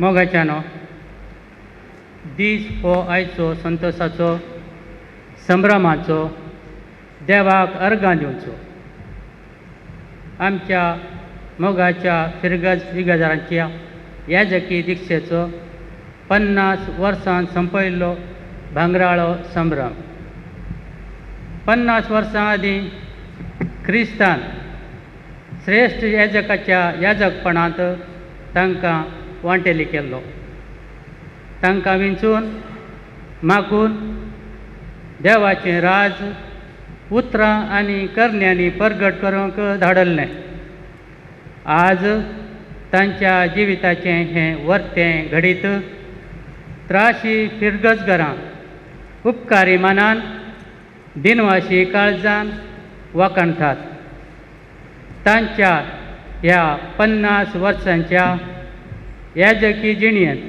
मोगाच्यानो, दीस हो आयचो संतोशाचो, संभ्रमाचो, देवाक अर्गां दिवचो। आमच्या मोगाच्या फिरगज फिगजारांच्या याजकी दिक्षेचो 50 वर्सां संपयल्लो भांगराळो संभ्रम। 50 वर्सां आदीं क्रिस्तान श्रेश्ठ याजकाच्या याजकपणांत तांकां वांटेली केल्लो। तांकां विंचून मागून देवाचें राज उतरां आनी करण्यांनी परगट करूंक धाडल्लें। आज तांच्या जिविताचें हें वर्तें घडीत त्राशी फिरगजगरां उपकारी मानान दिनवाशी काळजान वाखाणतात। तांच्या ह्या 50 वर्सांच्या याजकी जिणेंत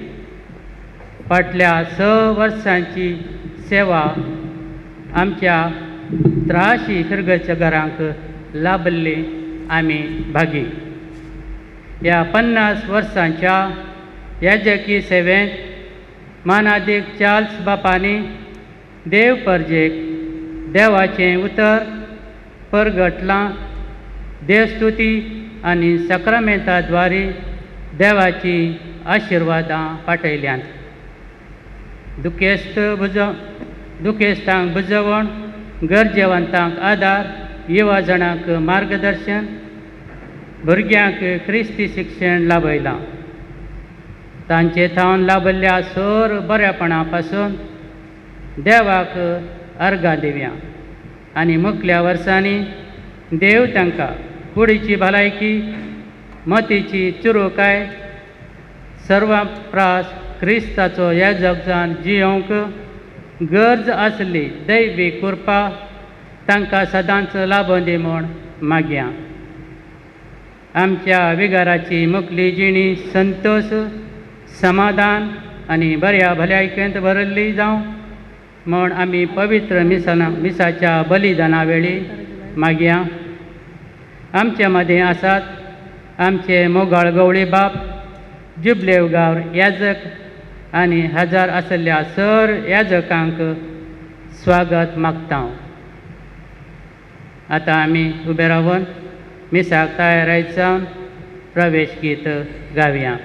फाटल्या 6 वर्सांची सेवा आमच्या त्राशी फिरगजगरांक लाभल्ली आमी भागी। ह्या 50 वर्सांच्या याजकी सेवेंत मानादीक चार्ल्स बापांनी देव परजेक देवाचें उतर परगटलां, देवस्तुती आनी साक्रामेंता द्वारे देवाची आशिर्वादां पाठयल्यांत। दुखेस्तांक बुजवण, गरजेवंतांक आदार, युवा जाणांक मार्गदर्शन, भुरग्यांक क्रिस्ती शिक्षण लाभयलां। तांचे थावन लाभल्ल्या सोर बऱ्यापणा पासून देवाक अर्गां दिवया आनी मुखल्या वर्सांनी देव तांकां कुडीची भलायकी, मतीची चुरुकाय, सर्वां प्रास क्रिस्ताचो याजक जावन जियोवंक गरज आसली दैवी कृपा तांकां सदांच लाभों दी म्हूण मागया। आमच्या विगाराची मुखली जिणी संतोश, समाधान आनी बऱ्या भलायकेंत भरिल्ली जावं म्हूण आमी पवित्र मिसाच्या बलिदाना वेळी मागया। आमचे मदीं आसात आमचे मोगाळ गवळी बाप, जुबलेवगांव याजक आनी हजार आसल्या सर याजकांक स्वागत मागता। आतां आमी उबे रावन मिसाक तयार जावन प्रवेश गीत गावया।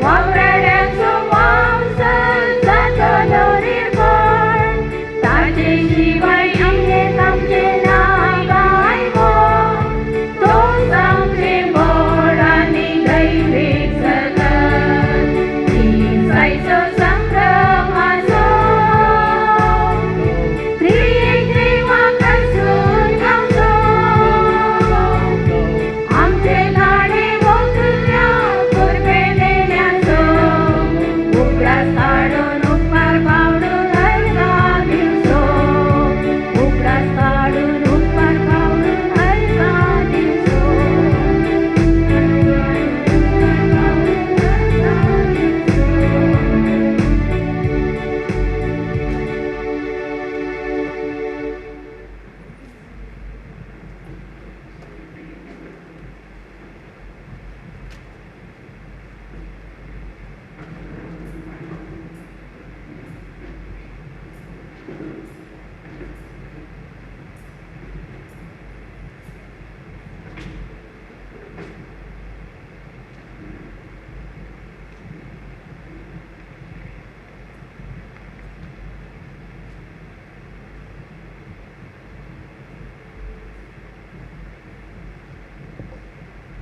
वावराड्यांचो वावसर जातलो निर्बळ।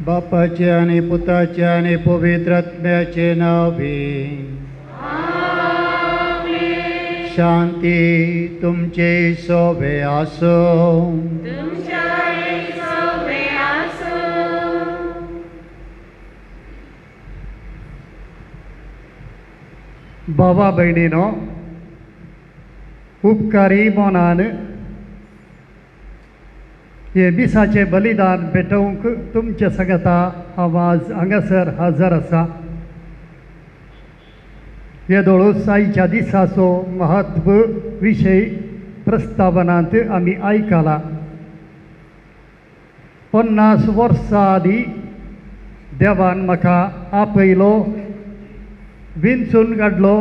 बापाचे आनी पुताचे आनी पवित्र आत्म्याचे नांवी. शांती तुमचे सोबे आसूं. बाबा भयणीनो, उपकारी मनान हे मिसाचें बलिदान भेटोवंक तुमचे सांगाता हांव आज हांगासर हजर आसा. येदोळ साईच्या दिसाचो म्हत्व विशय प्रस्तावनांत आमी आयकला. 50 वर्सां आदीं देवान म्हाका आपयलो, विंचून काडलो,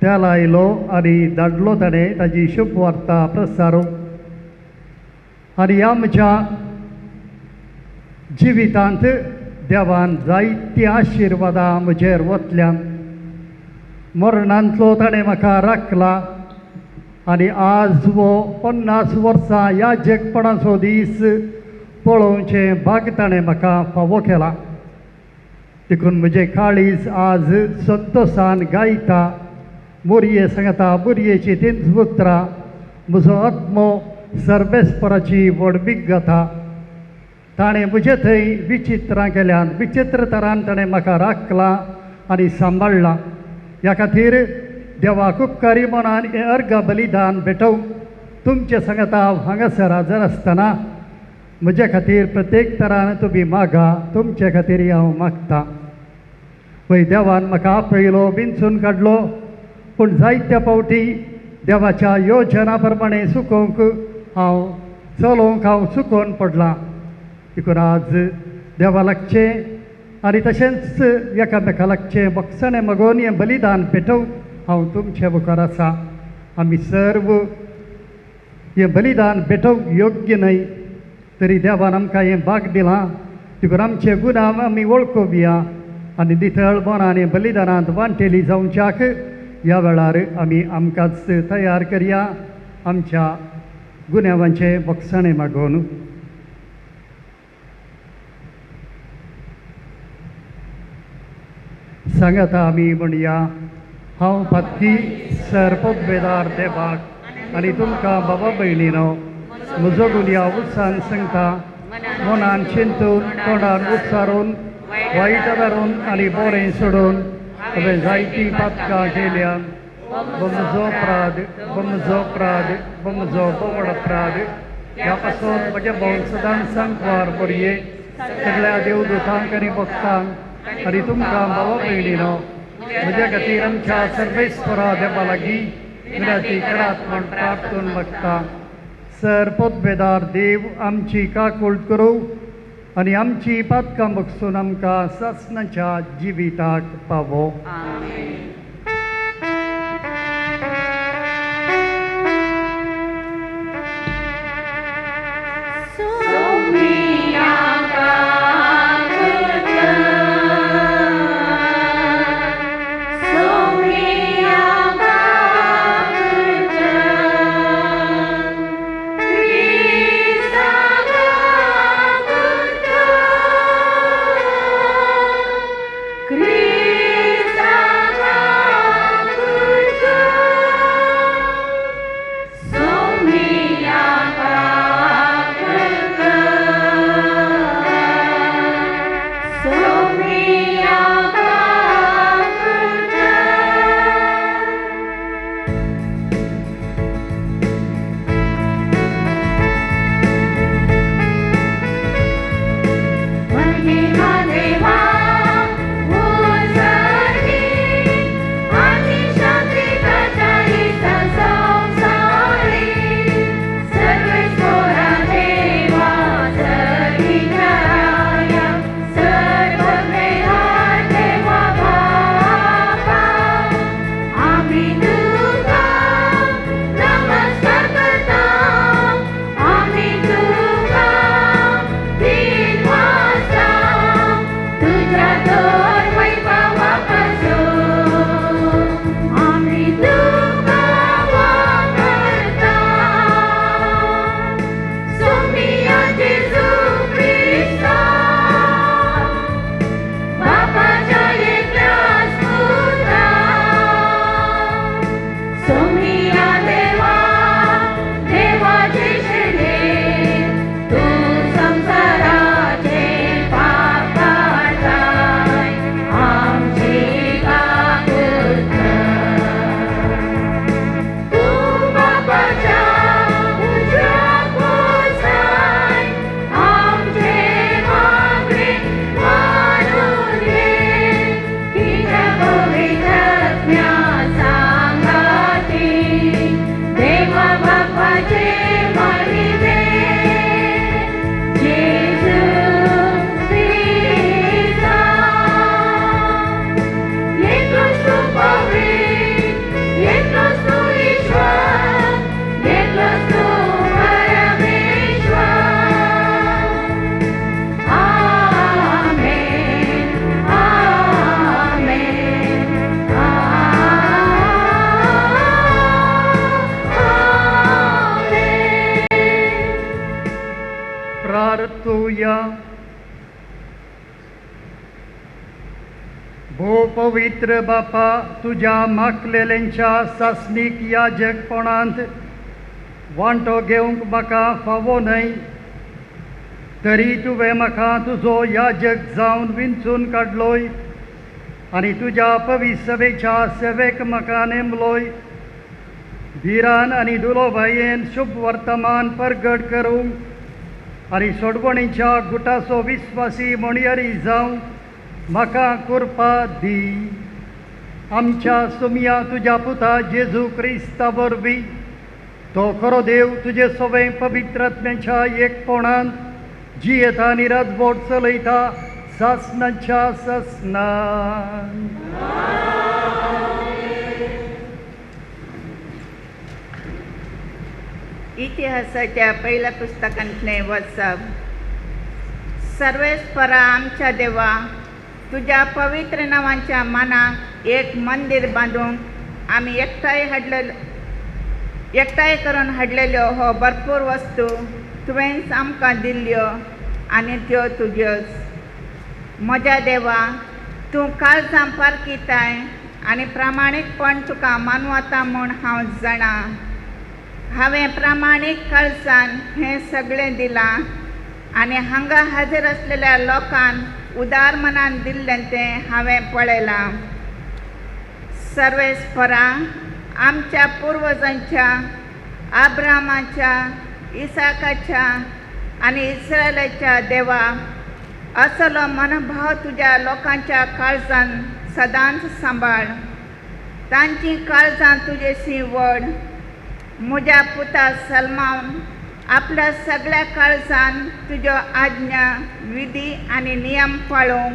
तेल आयलो आनी धाडलो ताणें ताजी शुभवार्ता प्रसारूंक. आनी आमच्या जिवितांत देवान जायतीं आशिर्वादां म्हजेर वतल्यान. मरणांतलो ताणें म्हाका राखला आनी आज वो 50 वर्सां ह्या जगपणाचो दीस पळोवचें भाग ताणें म्हाका फावो केला. देखून म्हजें काळीज आज संतोसान गायता, मोरये सांगता मोरयेची तींच उतरां, म्हजो आत्मो सर्वेस्पराची व्हडवीक गाथा. ताणें म्हजे थंय विचित्रां केल्यान, विचित्र तरान ताणें म्हाका राखला आनी सांबाळ्ळा. ह्या खातीर देवाक उपकारी मनान हें अर्घ बलिदान भेटोवंक तुमचे सांगाता हांव हांगासर हजर आसतना म्हजे खातीर प्रत्येक तरान तुमी मागा, तुमचे खातीर हांव मागता. पळय, देवान म्हाका आपयलो, विंचून काडलो, पूण जायत्या फावटी देवाच्या योजना प्रमाणे चुकोवंक हांव चलोवंक हांव चुकोवन पडलां. देखून आज देवा लागचें आनी तशेंच एकामेका लागचें बक्षणें मागून हें बलिदान भेटोवंक हांव तुमचे मुखार आसा. आमी सर्व हें बलिदान भेटोवंक योग्य न्हय, तरी देवान आमकां हें भाग दिलां. देखून आमचे गुन्यांव आमी वळखुया आनी नितळ मनान हें बलिदानांत वांटेली जावच्याक ह्या वेळार आमी आमकांच तयार करया आमच्या गुन्यांवांचें बक्षणें मागून. सांगाता आमी म्हणया, हांव पातकी सर्पवेदार देवाक आनी तुमकां बाबा भयणीनो म्हजो गुन्यांव उत्सान सांगता, मनान चिंतून, तोंडान उच्चारून, वायट धरून आनी बरें सोडून हांवें जायतीं पातकां केल्या. म्हजो अपराध, म्हजो अपराध, म्हजो व्हड अपराध. ह्या पासून म्हज्या भोव सदांच सांगवार बरये सगळ्या देवदूतांक आनी भक्तांक आनी तुमकां बाबा भयणीनो म्हज्या खातीर आमच्या सर्वेस्वरा देवा लागीं विनंती करात म्हूण प्रार्थून मागता. सर पदवेदार देव आमची काकूळ करूं आनी आमची पातकां बगसून आमकां सासणाच्या जिविताक पावो. Christ. करुया। भो पवित्र बापा, तुज्या मागलेल्यांच्या सासणीक याजकपणांत वांटो घेवंक म्हाका फावो न्हय, तरी तुवें म्हाका तुजो याजक जावन विंचून काडलोय आनी तुज्या पवित्र सभेच्या सेवेक म्हाका नेमलोय। धिरान आनी दुलोबायेन शुभ वर्तमान परगट करूंक आनी सोडवणीच्या गुटाचो विस्वासी म्हणयारी जावंक म्हाका कृपा दी। आमच्या सुमया तुज्या पुता जेजू क्रिस्ता वरवीं, तो खरो देव तुजे सवें पवित्र आत्म्याच्या एकपणान जियेता आनी राजवट चलयता सासनाच्या सासनान। इतिहासाच्या पहिल्या पुस्तकांतलें वाचप। सर्वेस्परा आमच्या देवा, तुज्या पवित्र नांवाच्या मानाक एक मंदीर बांदूंक आमी एकठांय करून हाडलेल्यो हो भरपूर वस्तू तुवेंच आमकां दिल्ल्यो आनी त्यो तुज्योच। म्हज्या देवा, तूं काळजां पारखिताय आनी प्रामाणीकपण तुका मानवता म्हूण हांव जाणा। हांवें प्रामाणीक काळजान हें सगळें दिलां आनी हांगा हाजीर आसलेल्या लोकांक उदार मनान दिल्लें तें हांवें पळयलां। सर्वेस्परा आमच्या पुर्वजांच्या, आब्रामाच्या, इसाकाच्या आनी इस्रायलाच्या देवा, असलो मनोभाव तुज्या लोकांच्या काळजान सदांच सांबाळ। तांची काळजां तुजेशी व्हड। म्हज्या पुता सलमान आपल्या सगळ्या काळजान तुज्यो आज्ञा, विधी आनी नियम पाळूंक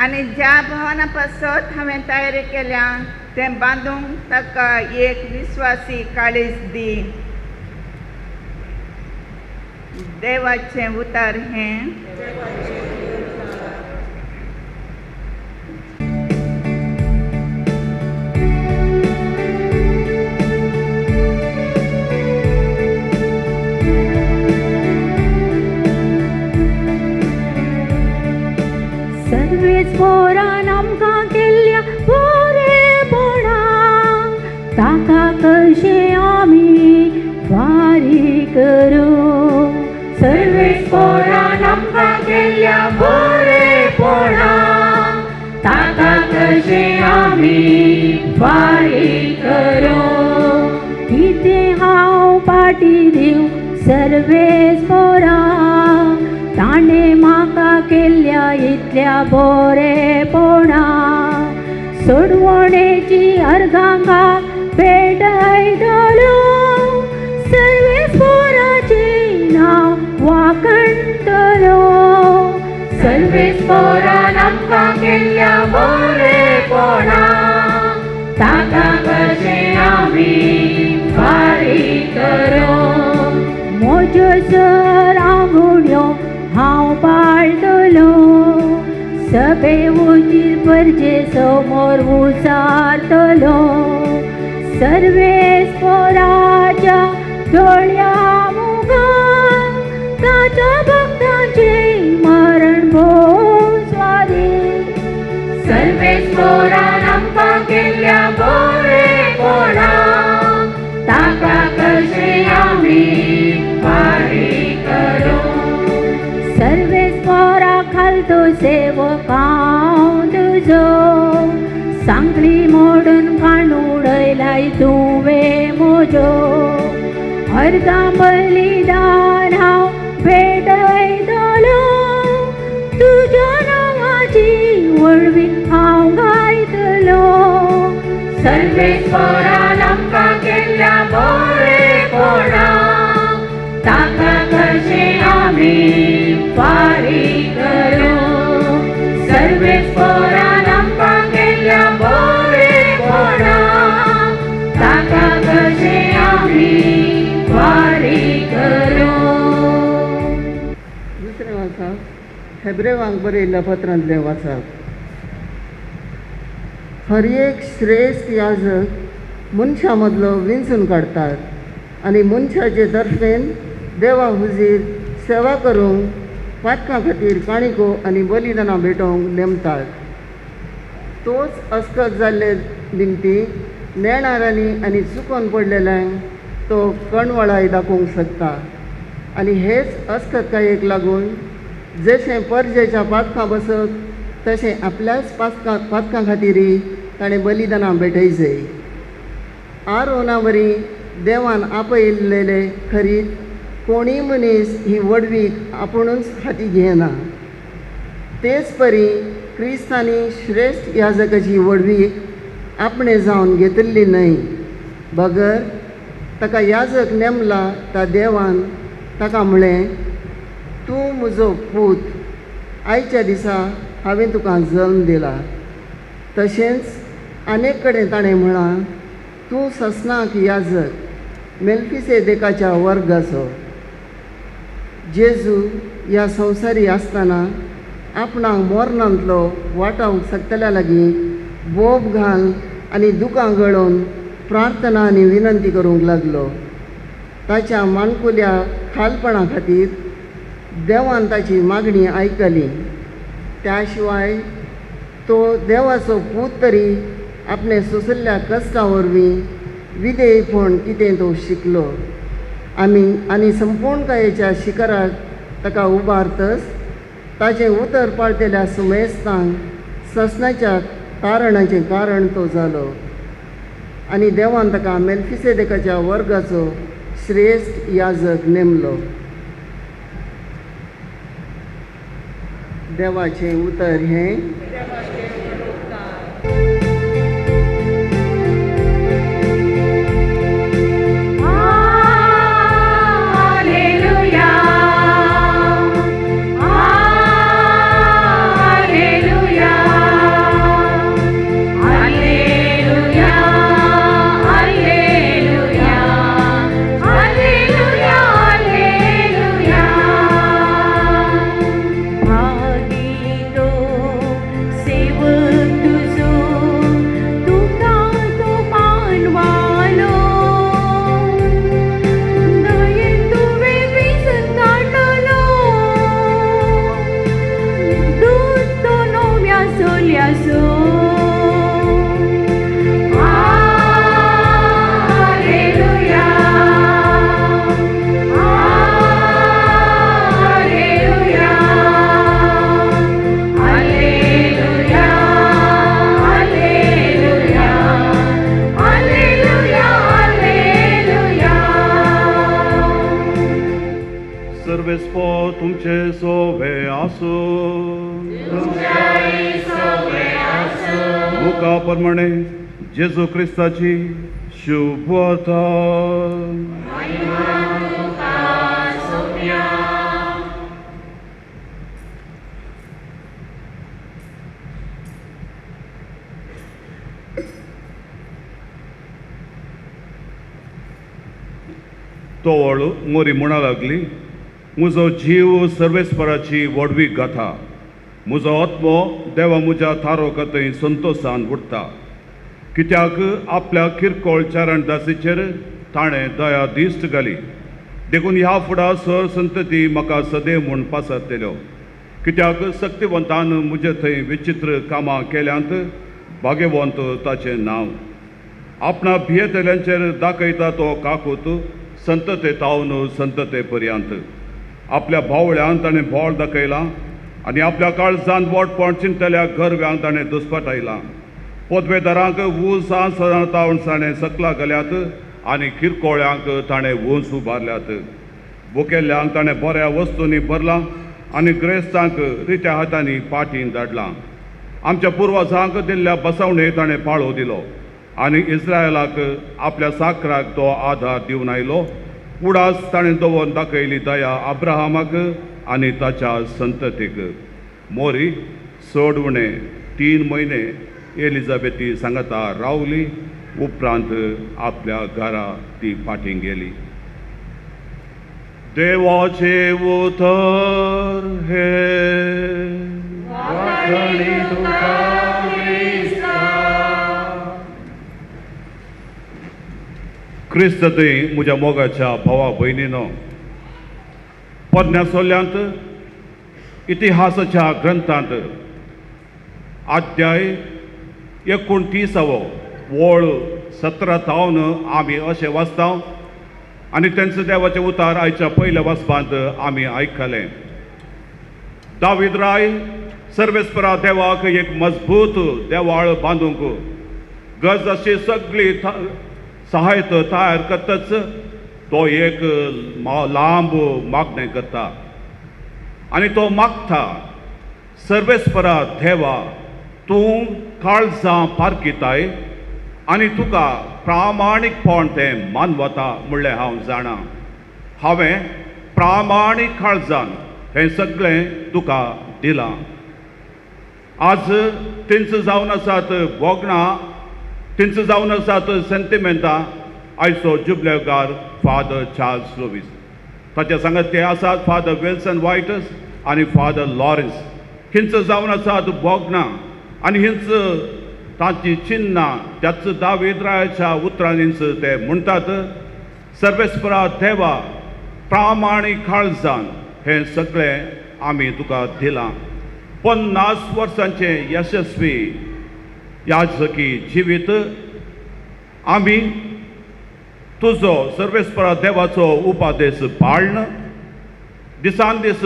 आनी ज्या भवना पासत हांवें तयारी केल्या तें बांदूंक ताका एक विस्वासी काळीज दी। देवाचें उतार हें। सर्वेस्परान आमकां केल्ल्या बरेपणाक ताका कशें आमी फारीक करूं। सर्वेस्परान आमकां केल्ल्या बरेपणाक ताका कशें आमी फारीक करूं। कितें हांव पाटी दिवं सर्वेस्पराक, ताणें म्हाका केल्ल्या इतल्या बरेपणाक। सोडवणेची अर्घांका पेटयतलो, सर्वेस्पराचें नांव वाखणटलो। सर्वेस्परान आमकां केल्ल्या बरेपणाक ताका कशें आमी फारीक करूं। म्हज्यो सर आंगुण्यो हांव पाळटलो, सभे उजीर परजे समोर उचारतलो। सर्वेस्पराच्या दोळ्या मुखार ताच्या भक्तांचें मरण भोव स्वादीक। सर्वेस्परान आमकां केल्ल्या बरेपणाक ताका कशें आमी फारीक करूं। सर्वेस्परा खालतो सेवक हांव तुजो, सांखळी मोडून काण उडयलाय तुवें म्हजो। अर्घां बलिदान हांव भेटयतलो, तुज्या नांवाची व्हडवीक हांव गायतलो। सर्वेस्परान आमकां केल्ल्या बरेपणाक ताका कशें आमी फारीक करूं। सर्वेस्परान आमकां केल्ल्या बरेपणाक ताका कशें आमी फारीक करूं। दुसरें वाचप हेब्रेवांक बरयल्ल्या पत्रांतलें वाचप। हर एक श्रेश्ठ याजक मनशां मदलो विंचून काडटात आनी मनशाचे तर्फेन देवा हुजीर सेवा करूंक पातकां खातीर काणिको आनी बलिदानां भेटोवंक नेमतात. तोच अस्कत जाल्ले निमती नेणारांनी आनी चुकोन पडलेल्यांक तो कणवळाय दाखोवंक शकता. आनी हेच अस्कतकायेक लागून जशें परजेच्या पातकां बसत तशें आपल्याच पातकां खातीरय ताणें बलिदानां भेटयचे. आरोना वरी देवान आपयिल्लेले खरीत कोणीय मनीस ही व्हडवीक आपुणूच हाती घेयना. तेच परी क्रिस्तांनी श्रेश्ठ याजकाची व्हडवीक आपणें जावन घेतिल्ली न्हय, बगर ताका याजक नेमला त्या देवान ताका म्हळें, तूं म्हजो पूत, आयच्या दिसा हांवें तुका जल्म दिला. तशेंच अनेक कडेन ताणें म्हळां, तूं ससनाक याजक मेल्फिसेदेकाच्या वर्गाचो. जेजू ह्या संवसारी आसतना आपणाक मोरनांतलो वाटावंक शकतल्या लागीं बोब घाल आनी दुकां गळोवन प्रार्थना आनी विनंती करूंक लागलो. ताच्या माणकुल्या खालपणा खातीर देवान ताची मागणी आयकली. त्या शिवाय तो देवाचो पूत तरी आपणे सोंशिल्ल्या कश्टा वरवीं विधेयपण कितें तो शिकलो. आमी आनी संपूर्णकायेच्या शिखराक ताका उबारतच ताचें उतर पाळटेल्या सुमेस्तांक ससनाच्या कारणाचें कारण तो जालो. आनी देवान ताका मेल्फिसेदेकाच्या वर्गाचो श्रेश्ठ याजक नेमलो. देवाचें उतर हें. तुमचे सोवे आसो लुका प्रमाणे जेजू क्रिस्ताची शुभवार्ता. तोवळ मोरी म्हणा लागली, म्हजो जीव सर्वेस्पराची व्हडवीक गाथा, म्हजो आत्मो देवा म्हज्या थारो कथंय संतोशान उठता. कित्याक आपल्या किरकोळ चारणदासीचेर ताणें दया दिश्ट घाली. देखून ह्या फुडा सर संतती म्हाका सदैव म्हूण पासतल्यो. कित्याक शक्तिवंतान म्हजे थंय विचित्र कामां केल्यांत, भाग्यवंत ताचें नांव. आपणा भियेतल्यांचेर दाखयता तो काकूत संतते तावन संतते पर्यंत. आपल्या भावळ्यान ताणें भोळ दाखयलां आनी आपल्या काळजान वटपण चिंतल्या गर्व्यांक ताणें दुस्पटायलां. पदवेदारांक ऊस तावण ताणें सकला घाल्यात आनी किरकोळ्यांक ताणें ऊंच उबारल्यात. बुकेल्ल्यांक ताणें बऱ्या वस्तूंनी भरलां आनी ग्रेस्तांक रित्या हातांनी पाटीन धाडलां. आमच्या पुर्वजांक दिल्ल्या बसवणे ताणें पाळो दिलो आनी इस्रायलाक आपल्या साकराक तो आधार दिवन आयलो. उडास ताणें दवरून दाखयली दया अब्राहमाक आनी ताच्या संततीक. मोरी चड उणें 3 म्हयने एलिझाबेथी सांगाता रावली. उपरांत आपल्या घरा ती फाटीं गेली. देवाचें उतर हें. क्रिस्त थंय म्हज्या मोगाच्या भावा भयणीनो, पोरण्या सोल्यांत इतिहासाच्या ग्रंथांत अध्याय 29 वळ 17 थावन आमी अशें वाचता आनी तेंचो देवाचें उतार आयच्या पयल्या वाचपांत आमी आयकलें. दावीद राय सर्वेस्परा देवाक एक मजबूत देवाळ बांदूंक गरज अशी सगळी सहायता तयार करतच तो एक लांब मागणें करता आनी तो मागता, सर्वेस्परा देवा तूं काळजां पारखिताय आनी तुका प्रामाणीकपण तें मानवता म्हणलें हांव जाणा. हांवें प्रामाणीक काळजान हें सगळें तुका दिलां. आज तेंच जावन आसात भोगणां, तेंच जावन आसात सेंतिमेंतां. आयचो जुबलेगार फादर चार्ल्स लुवीस, ताच्या सांगात ते आसात फादर विल्सन वायटस आनी फादर लॉरन्स. हिंच जावन आसात भोगणां आनी हिंच तांची चिन्नां त्याच दावीद रायाच्या उतरांनीच ते म्हणटात, सर्वेस्परा देवा प्रामाणीक काळजान हें सगळें आमी तुका दिलां. 50 वर्सांचें यशस्वी याजकी जिवीत आमी तुजो सर्वेस्परा देवाचो उपादेश पाळन दिसान दीस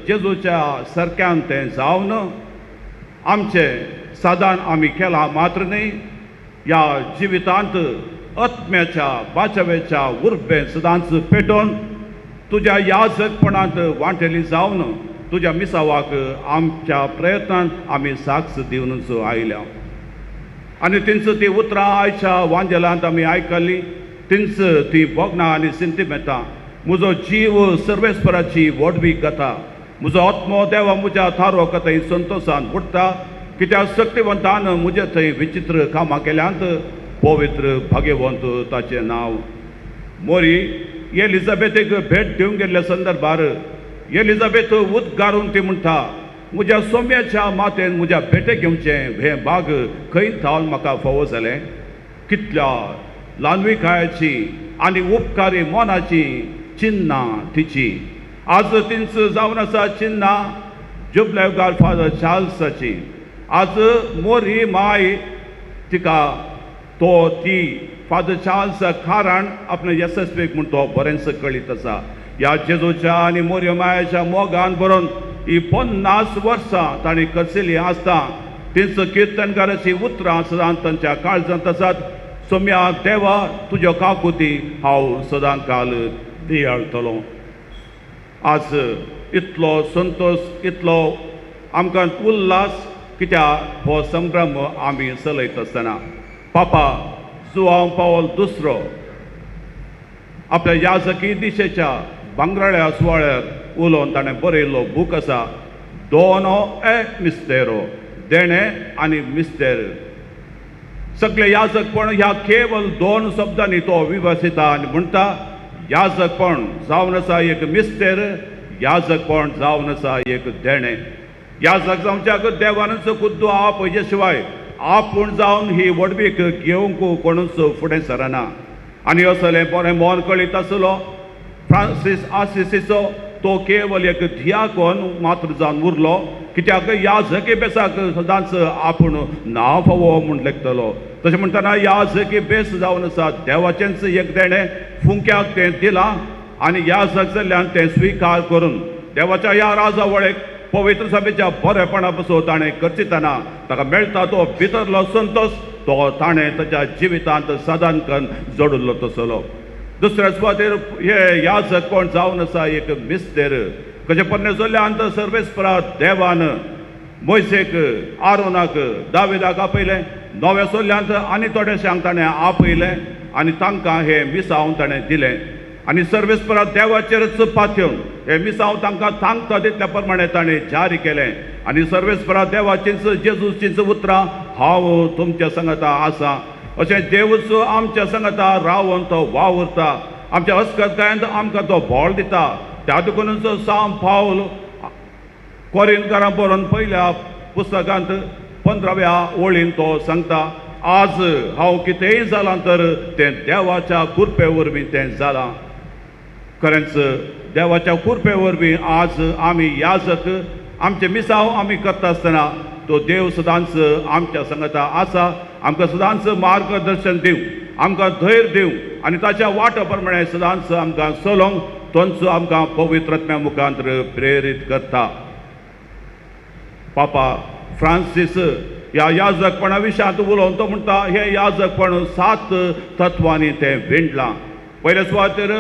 जेजूच्या सारक्यान तें जावन आमचें सादान आमी केलां मात्र न्हय, ह्या जिवितांत आत्म्याच्या बाचव्याच्या उर्बें सदांच पेटोवन तुज्या याजकपणांत वांटेली जावन तुज्या मिसावाक आमच्या प्रयत्नान आमी साक्ष दिवनच आयल्या. आनी तेंच ती उतरां आयच्या वांजेलांत आमी आयकल्ली, तेंच ती भोगणां आनी सिंतिमेंतां. म्हजो जीव सर्वेस्पराची व्हडवी कथा, म्हजो आत्मो देवा म्हज्या थारो कथय संतोशान उठता, कित्याक शक्तिवंतान म्हजे थंय विचित्र कामां केल्यांत, पवित्र भाग्यवंत ताचें नांव. मोरी एलिझाबेथीक भेट दिवंक गेल्ल्या संदर्भार एलिझाबेथ उद्गारून ती म्हणटा, म्हज्या सोम्याच्या मातेन म्हज्या भेटेक घेवचें हें बाग खंय थावन म्हाका फावो जालें. कितल्या ल्हानविकायाची आनी उपकारी मनाची चिन्नां तिची. आज तिंच जावन आसा चिन्नां जुबलेगार फादर चार्ल्साची. आज मोरी माय तिका तो ती फादर चार्ल्स कारण आपल्या येसस्वीक म्हूण तो बरेंच कळीत आसा. ह्या जेजूच्या आनी मोरयो मायाच्या मोगान बरोवन ही 50 वर्सां तांणी करचेली आसता. तेंच किर्तनकाराची उतरां सदांच तांच्या काळजांत आसात. सोम्या देवा तुज्यो काकुती हांव सदां काल दियाळतलो. आज इतलो संतोश, इतलो आमकां उल्हास कित्याक हो संभ्रम आमी चलयत आसतना पापा जुआंव पावल दुसरो आपल्या याजकी दिशेच्या भांगराळ्या सुवाळ्यार उलोवन ताणें बरयल्लो बूक आसा दोनो ए मिस्तेरो, देणें आनी मिस्तेर. सगळे याजकपण ह्या केवल 2 शब्दांनी तो विभाजिता आनी म्हणटा, याजकपण जावन आसा एक मिस्तेर, याजकपण जावन आसा एक देणें. याजक जावच्याक देवानच खुद्द आप हेजे शिवाय आपूण जावन ही व्हडवीक घेवंक कोणूच फुडें सरना. आनी असलें बरें मन कळीत आसलो फ्रांसीस आसिसीचो तो केवल एक धियाकोन मात्र जावन उरलो, कित्याक याजकी बेसाक सदांच आपूण ना फावो म्हूण लेखतलो. तशें म्हणटना याजकी बेस जावन आसा देवाचेंच एक देणें फुंक्याक तें दिलां आनी याजक जाल्ल्यान तें स्विकार करून देवाच्या ह्या राजा वळेक पवित्र सभेच्या बरेपणा पसून ताणें करचितना ताका मेळटा तो भितरलो संतोश तो ताणें ताच्या जिवितांत सदांकन जोडिल्लो तसलो. दुसऱ्या सुवातेर हे याजक कोण जावन आसा एक मिस्तेर. कशें पोरणे जोल्ल्यान सर्वेस्परा देवान मोयसेक, आरोनाक, दाविदाक आपयलें. नव्या सोल्ल्यांत आनी थोडेशांक ताणें आपयलें आनी तांकां हें मिसांव ताणें दिलें. आनी सर्वेस्परा देवाचेरच पातयेवन हें मिसांव तांकां थांगता तितल्या प्रमाणें ताणें जारी केलें. आनी सर्वेस्परा देवाचींच जेजूचींच उतरां हांव तुमच्या सांगाता आसा अशें देवूच आमच्या सांगाता रावन तो वावुरता, आमच्या अस्कतकायेंत आमकां तो बळ दिता. त्या देखूनच सांव पावल कोरिनकारां बरोवन पयल्या पुस्तकांत 15व्या ओळीन तो सांगता, आज हांव कितेंय जालां तर तें देवाच्या कृपे वरवीं तें जालां. खरेंच देवाच्या कृपे वरवीं आज आमी याजक आमचे मिसांव आमी करता आसतना तो देव सदांच आमच्या संगता आसा. आमकां सदांच मार्गदर्शन दिवं, आमकां धैर्य दिवं आनी ताच्या वाटा प्रमाणे सदांच आमकां चलोवंक तोंचो आमकां पवित्र आत्म्या मुखांत प्रेरीत करता. पापा फ्रांसीस ह्या याजकपणा विशयांत उलोवन तो म्हणटा हें याजकपण 7 तत्वांनी तें विणलां. पयले सुवातेर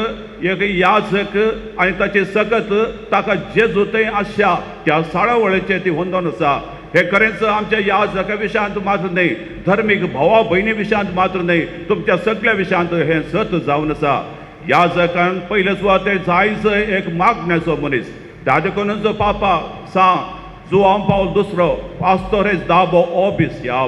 एक याजक आनी ताची सकत ताका जेजू थंय आसच्या त्या साळावळेचें ती होंदोन आसा. हे खरेंच आमच्या याजका विशयांत मात्र न्हय, धर्मीक भावा भयणी विशयांत मात्र न्हय, तुमच्या सगळ्या विशयांत हें सत जावन आसा. याजकान पयले सुवातेर जायच एक मागण्याचो मनीस. त्या देखूनच पापा सा जुआंव पावल दुसरो पास्तोरेस दाबो ओबीस ह्या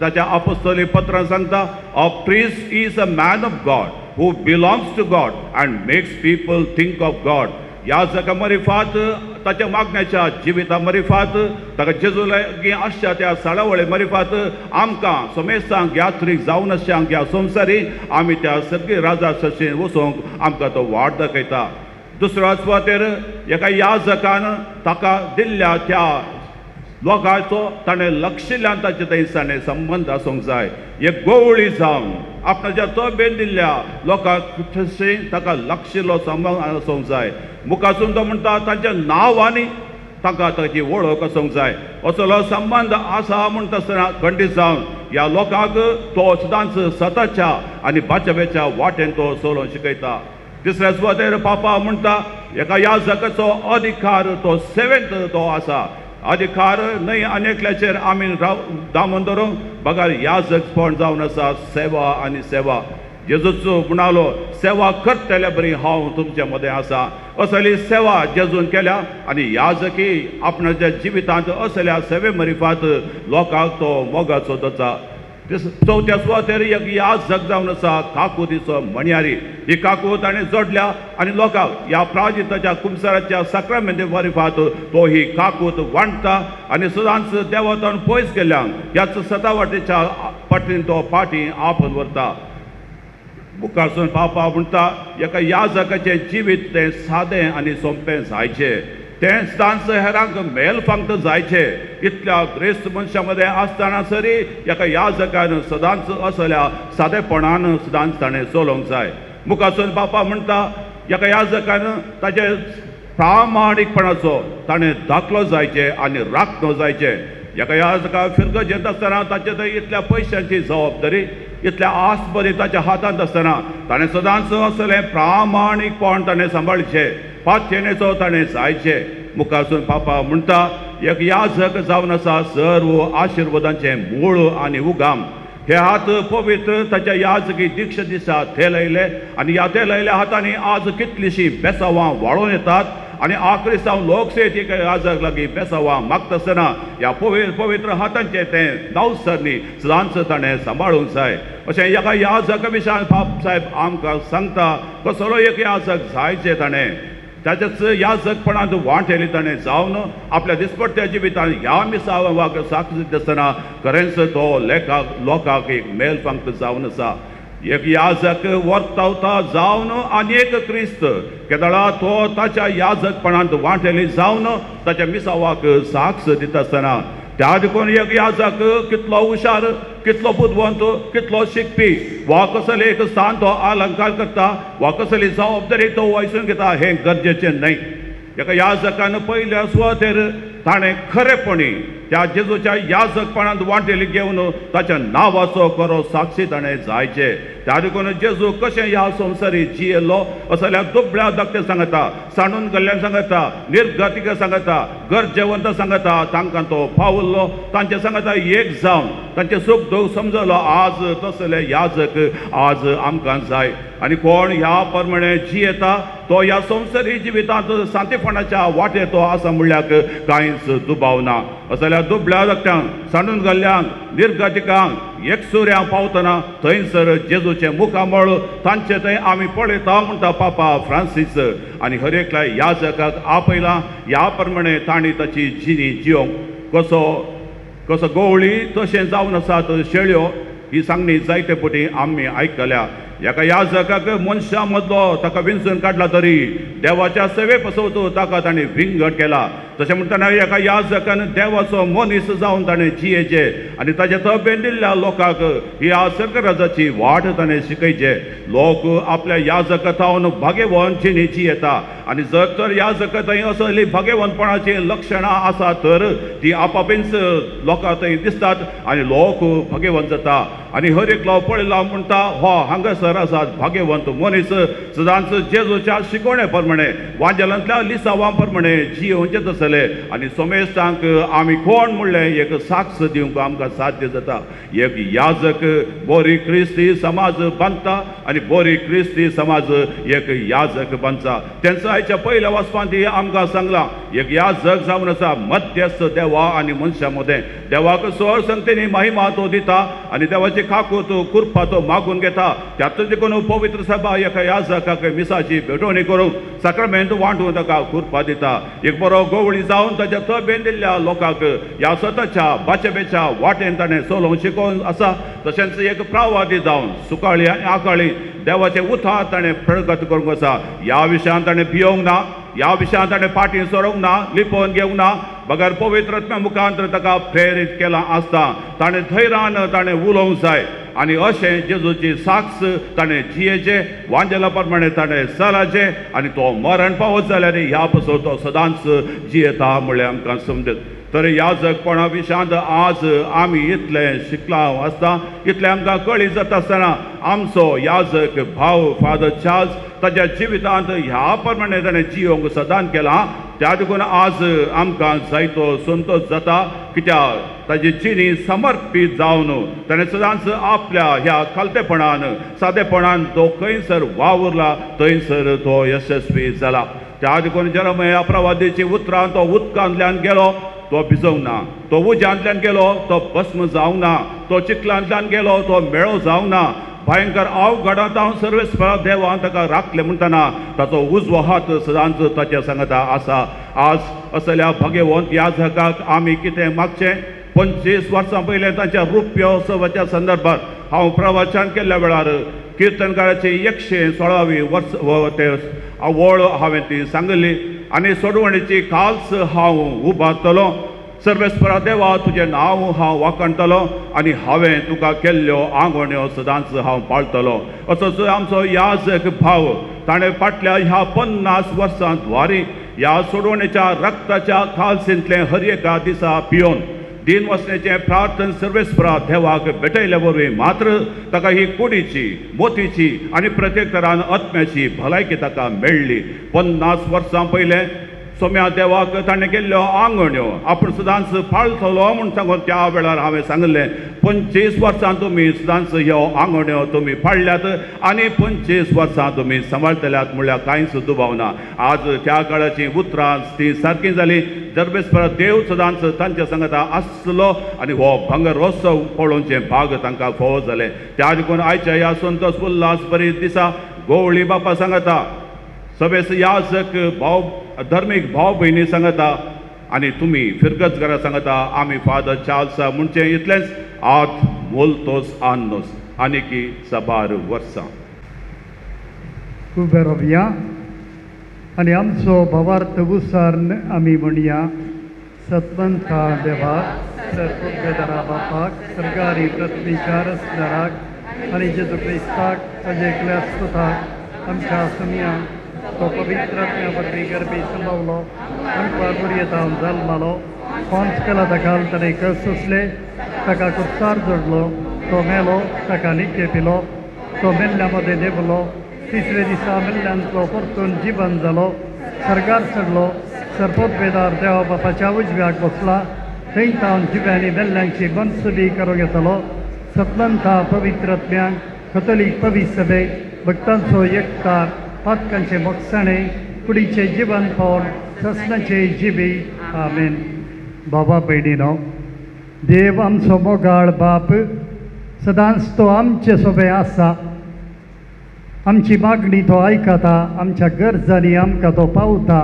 ताच्या आपोस्तोली पत्रान सांगता, a priest is a man of God who belongs to God and makes people think of God. ह्या मरिफात ताच्या मागण्याच्या जिविता मरिफात ताका जेजू लागीं आसच्या त्या साळावळे मरिफात आमकां समेस्तांक यात्रीक जावन आसच्यांक ह्या संवसारी आमी त्या सगळी राजा सशेन वचोंक आमकां तो वाट दाखयता. दुसऱ्या सुवातेर एका याजकान ताका दिल्ल्या त्या लोकांचो ताणें लक्षिल्ल्यान ताचे थंय ताणें संबंद आसूंक जाय. एक गोवळी जावन आपणाच्या तोबेन दिल्ल्या लोकांक तशें ताका लक्षिल्लो संबंद आसूंक जाय. मुखासून तो म्हणटा तांच्या नांव आनी तांकां ताची वळख आसूंक जाय. असलो संबंद आसा म्हणटा आसतना खंडीत जावन ह्या लोकांक तो सदांच सताच्या आनी बाचब्याच्या वाटेन तो चलोवंक शिकयता. तिसऱ्या सुवातेर पापा म्हणटा एका याजकाचो अधिकार तो सेवेंत तो आसा. अधिकार न्हय आनी एकल्याचेर आमी राव दामून धरूंक बगर याजकपण जावन आसा सेवा आनी सेवा. जेजूच म्हणालो सेवा करतल्या बरी हांव तुमच्या मदें आसा. असली सेवा जेजून केल्या आनी याजकी आपणाच्या जिवितांत असल्या सेवे मरिफात लोकांक तो मोगाचो दचा. चवथ्या सुवातेर एक याजक जावन आसा काकुतीचो मणयारी. ही काकूत ताणें जोडल्या आनी लोकांक ह्या प्राजिताच्या कुमसाराच्या साक्रामेंते मरिफात तो ही काकूत वांट्टा आनी सदांच देवातान पयस गेल्ल्यान ह्याच सतावाटेच्या पाटीन तो फाटीं आपोवन व्हरता. मुखारसून पापा म्हणटा एका याजकाचें जिवीत तें सादें आनी सोंपें जायचें, तें सदांच हेरांक मेल फांक जायचें. इतल्या ग्रेस्त मनशां मदें आसतना सरी एका याजकान सदांच असल्या सादेपणान सदांच ताणें चलोवंक जाय. मुखारसून बापा म्हणटा एका याजकान ताचे प्रामाणीकपणाचो ताणें दाखलो जायचें आनी राखणो जायचें. एका याजका फिरगजेंत आसतना ताचे थंय इतल्या पयशांची जबाबदारी इतल्या आसबरी ताच्या हातांत आसतना ताणें सदांच असलें प्रामाणीकपण ताणें सांबाळचें, पातयेनेचो ताणें जायचें. मुखारसून पापा म्हणटा एक याजक जावन आसा सर्व आशिर्वादांचें मूळ आनी उगाम. हे हात पवित्र ताच्या याजकी दीक्षा दिसा तेलयले आनी ह्या तेलयल्या हातांनी आज कितलींशीं बेसावां वाळोवन येतात आनी आक्रिस्तांव लोकसेत एका याजक लागीं बेसावां मागता आसतना ह्या पवित्र हातांचें तें नावसरणी सदांच ताणें सांबाळूंक जाय. अशें एका याजका विशयान बाप साहेब आमकां सांगता कसलो एक याजक जायचें ताणें ताच्याच याजकपणांत वांटेली ताणें जावन आपल्या दिसपट्ट्या जिवितांत ह्या मिसावाक साक्ष दिता आसतना खरेंच तो लेखाक लोकांक एक मेल फांक जावन आसा. एक याजक वर्तावता जावन आनी एक क्रिस्त केदळा तो ताच्या याजकपणांत वांटेली जावन ताच्या मिसावाक साक्ष दिता आसतना त्या देखून एक याजक कितलो हुशार, कितलो बुदवंत, कितलो शिकपी वा कसले एक स्थान तो अलंकार करता वा कसली जबाबदारी तो वयसून घेता हें गरजेचें न्हय. एका याजकान पयल्या सुवातेर ताणें खरेपणी त्या जेजूच्या याजकपणांत वांटेली घेवन ताच्या नांवाचो खरो साक्षी ताणें जायचें. त्या देखून जेजू कशें ह्या संवसारी जियेल्लो असल्या दुबळ्या धाकट्या सांगता, सांडून गेल्ल्यान सांगता, निर्गतिका सांगता, गरजेवंत सांगता, तांकां तो पावल्लो, तांचे सांगता एक जावन तांचें सूख दूख समजलो. आज तसले याजक आज आमकां जाय आनी कोण ह्या प्रमाणे जियेता तो ह्या संवसारी जिवितांत शांतीपणाच्या वाटेर तो आसा म्हणल्याक कांयच दुबाव ना. असल्या दुबळ्या धाकट्यांक, सांडून गेल्ल्यांक, निर्गतिकांक एकसुऱ्यां पावतना थंयसर जेजूचें मुखामळ तांचे थंय आमी पळयता म्हणटा पापा फ्रांसीस. आनी हर एकल्या याजकाक आपयला ह्या प्रमाणे तांणी ताची जिणी जियोंक कसो कसो गवळी तशें जावन आसात शेळयो ही सांगणी जायते पटी आमी आयकल्या. एका याजकाक मनशां मदलो ताका विंचून काडला तरी देवाच्या सेवे पसवतो ताका ताणें विंगड केला. तशें म्हणटना एका याजकान देवाचो मनीस जावन ताणें जियेचें आनी ताच्या तबेन दिल्ल्या लोकांक ह्या सरकाराची वाट ताणें शिकयचे. लोक आपल्या याजका थावन भागेवन जिणी जियेता आनी जर तर याजका थंय असली भागेवनपणाची लक्षणां आसा तर ती आपापींच लोकां थंय दिसतात आनी लोक भागेवंत जाता. आनी हर एकलो पळयला म्हणटा हो हांगासर आसात भाग्यवंत मनीस सदांच जेजूच्या शिकवणे प्रमाणे वांजेलांतल्या लिसांवां प्रमाणे जियोवचें तसले आनी सोमेस्तांक आमी कोण म्हणलें एक साक्ष दिवंक आमकां साध्य जाता. एक याजक बोरी क्रिस्ती समाज बांदता आनी बोरी क्रिस्ती समाज एक याजक बांदता. तेंचो आयच्या पयल्या वाचपांत आमकां सांगलां एक याजक जावन आसा मध्यस्थ देवा आनी मनशां मदें. देवाक सोळ संगतेनी महिमा तो दिता आनी देवाची खाकूत कुरपा तो मागून घेता. त्यात देखून पवित्र सभा एका याजकाक मिसाची भेटवणी करूंक साक्रामेंत वांटून ताका कुरपा दिता. एक बरो गवळी जावन ताच्या तबेन दिल्ल्या लोकांक ह्या स्वताच्या बाचेबेच्या वाटेन ताणें चलोवंक शिकोवन आसा. तशेंच एक प्रावादी जावन सुकाळी आनी आकाळी देवाचें उतार ताणें प्रगत करूंक आसा. ह्या विशयान ताणें भियोंक ना, ह्या विशयान ताणें फाटीं सरोंक ना, लिपोवन घेवंक ना, बगर पवित्र आत्म्या मुखांत ताका प्रेरीत केलां आसता ताणें धैर्यान ताणें उलोवंक जाय आनी अशें जेजूची साक्ष ताणें जियेचें वांजेला प्रमाणे ताणें चलाचें आनी तो मरण पावत जाल्यार ह्या पसून तो सदांच जियेता म्हणलें आमकां समजत. तर याजकपणा विशयांत आज आमी इतलें शिकलां आसता, इतलें आमकां कळी जाता आसतना आमचो याजक भाव फादर चार्ल्स ताच्या जिवितांत ह्या प्रमाणे ताणें जियोंक सदांच केलां. त्या देखून आज आमकां जायतो संतोश जाता कित्याक ताजी जिणी समर्पीत जावन ताणें सदांच आपल्या ह्या खालतेपणान सादेपणान तो खंयसर वावुरला थंयसर तो यशस्वी जाला. त्या देखून जेरमया प्रवादीची उतरां तो उदकांतल्यान गेलो तो भिजोवंक ना, तो उज्यांतल्यान गेलो तो भस्म जावंक ना, तो चिखलांतल्यान गेलो तो मेळो जावंक ना. भयंकर अवघडांत हांव सर्वेस्परा देवान ताका राखलें म्हणटना ताचो उजवो हात सदांच ताच्या सांगता आसा. आज असल्या भाग्यवंत याजकाक आमी कितें मागचें? 25 वर्सां पयलें तांच्या रुप्योत्सवाच्या संदर्भात हांव प्रवचन केल्ल्या वेळार किर्तनकाराची 116वी वर्स ते वळ हांवें ती सांगली आनी सोडवणीची काल्स हांव उबारतलो. सर्वेस्परा देवा तुजें नांव हांव वाखणटलो आनी हांवें तुका केल्ल्यो आंगवण्यो सदांच हांव पाळटलो. असोच आमचो याजक भाव ताणें फाटल्या ह्या 50 वर्सां द्वारी ह्या सोडवणेच्या रक्ताच्या खालसींतलें हर एका दिसा पियोवन दिन वसण्याचें प्रार्थन सर्वेस्परा देवाक भेटयल्या वरवीं मात्र ताका ही कुडीची मोतीची आनी प्रत्येक तरान आत्म्याची भलायकी ताका मेळ्ळी. 50 वर्सां पयलें सोम्या देवाक ताणें केल्ल्यो आंगवण्यो आपूण सदांच पाळटलो म्हूण सांगून त्या वेळार हांवें सांगिल्लें 25 वर्सां तुमी सदांच ह्यो आंगवण्यो तुमी पाळल्यात आनी 25 वर्सां तुमी सांबाळटल्यात म्हणल्यार कांयच दुबाव ना. आज त्या काळाची उतरां ती सारकी जाली. दरबेस्पर देव सदांच तांच्या सांगता आसलो आनी हो भांगरोत्सव पळोवचें भाग तांकां फावो जालें. त्या देखून आयच्या ह्या संतोष उल्हास बरी दिसा गोवळी बापा सांगता सगळे याजक भाव धर्मीक भाव भयणी सांगता आनी तुमी फिरगज घरा सांगता आमी फादर चार्ल्सा म्हणचें इतलेंच आत मोलतोस आन्नोस आनीकी साबार वर्सां. उबे रावया आनी आमचो भावार्थ उसार्न आमी म्हणया सतवंता देवाक सरपुरगदरा बापाक सरकारी पृथ्वीच्या रसदाराक आनी जेजू क्रिस्ताक ताजे एकल्या स्तुताक आमच्या सुमयांक तो पवित्र आत्म्या वरवीं गर्भी संभवलो आमकां गुरयेतावन जल्मालो पोंच केला ताका ताणें कस सोंसले ताका कुर्सार जोडलो तो मेलो ताका निके पिलो तो मेल्ल्या मदें देंवलो तिसरे दिसा मेल्ल्यांतलो परतून जिवन जालो सर्गार चडलो सरपोतबेदार देवा बापाच्या उजव्याक बसला थंय तावन जिव्यांनी मेल्ल्यांची मनसुबी करूंक येतलो. सतलंता पवित्र आत्म्यांक कथोलीक पवित्र सभेक भक्तांचो एकतार पातकांचे मोगसाणे कुडीचे जिवनपण ससनाचे जिवी. आमेन. बाबा भयणीनो, देव आमचो मोगाळ बाप सदांच तो आमचे सोबे आसा. आमची मागणी तो आयकता, आमच्या गरजांनी आमकां तो पावता.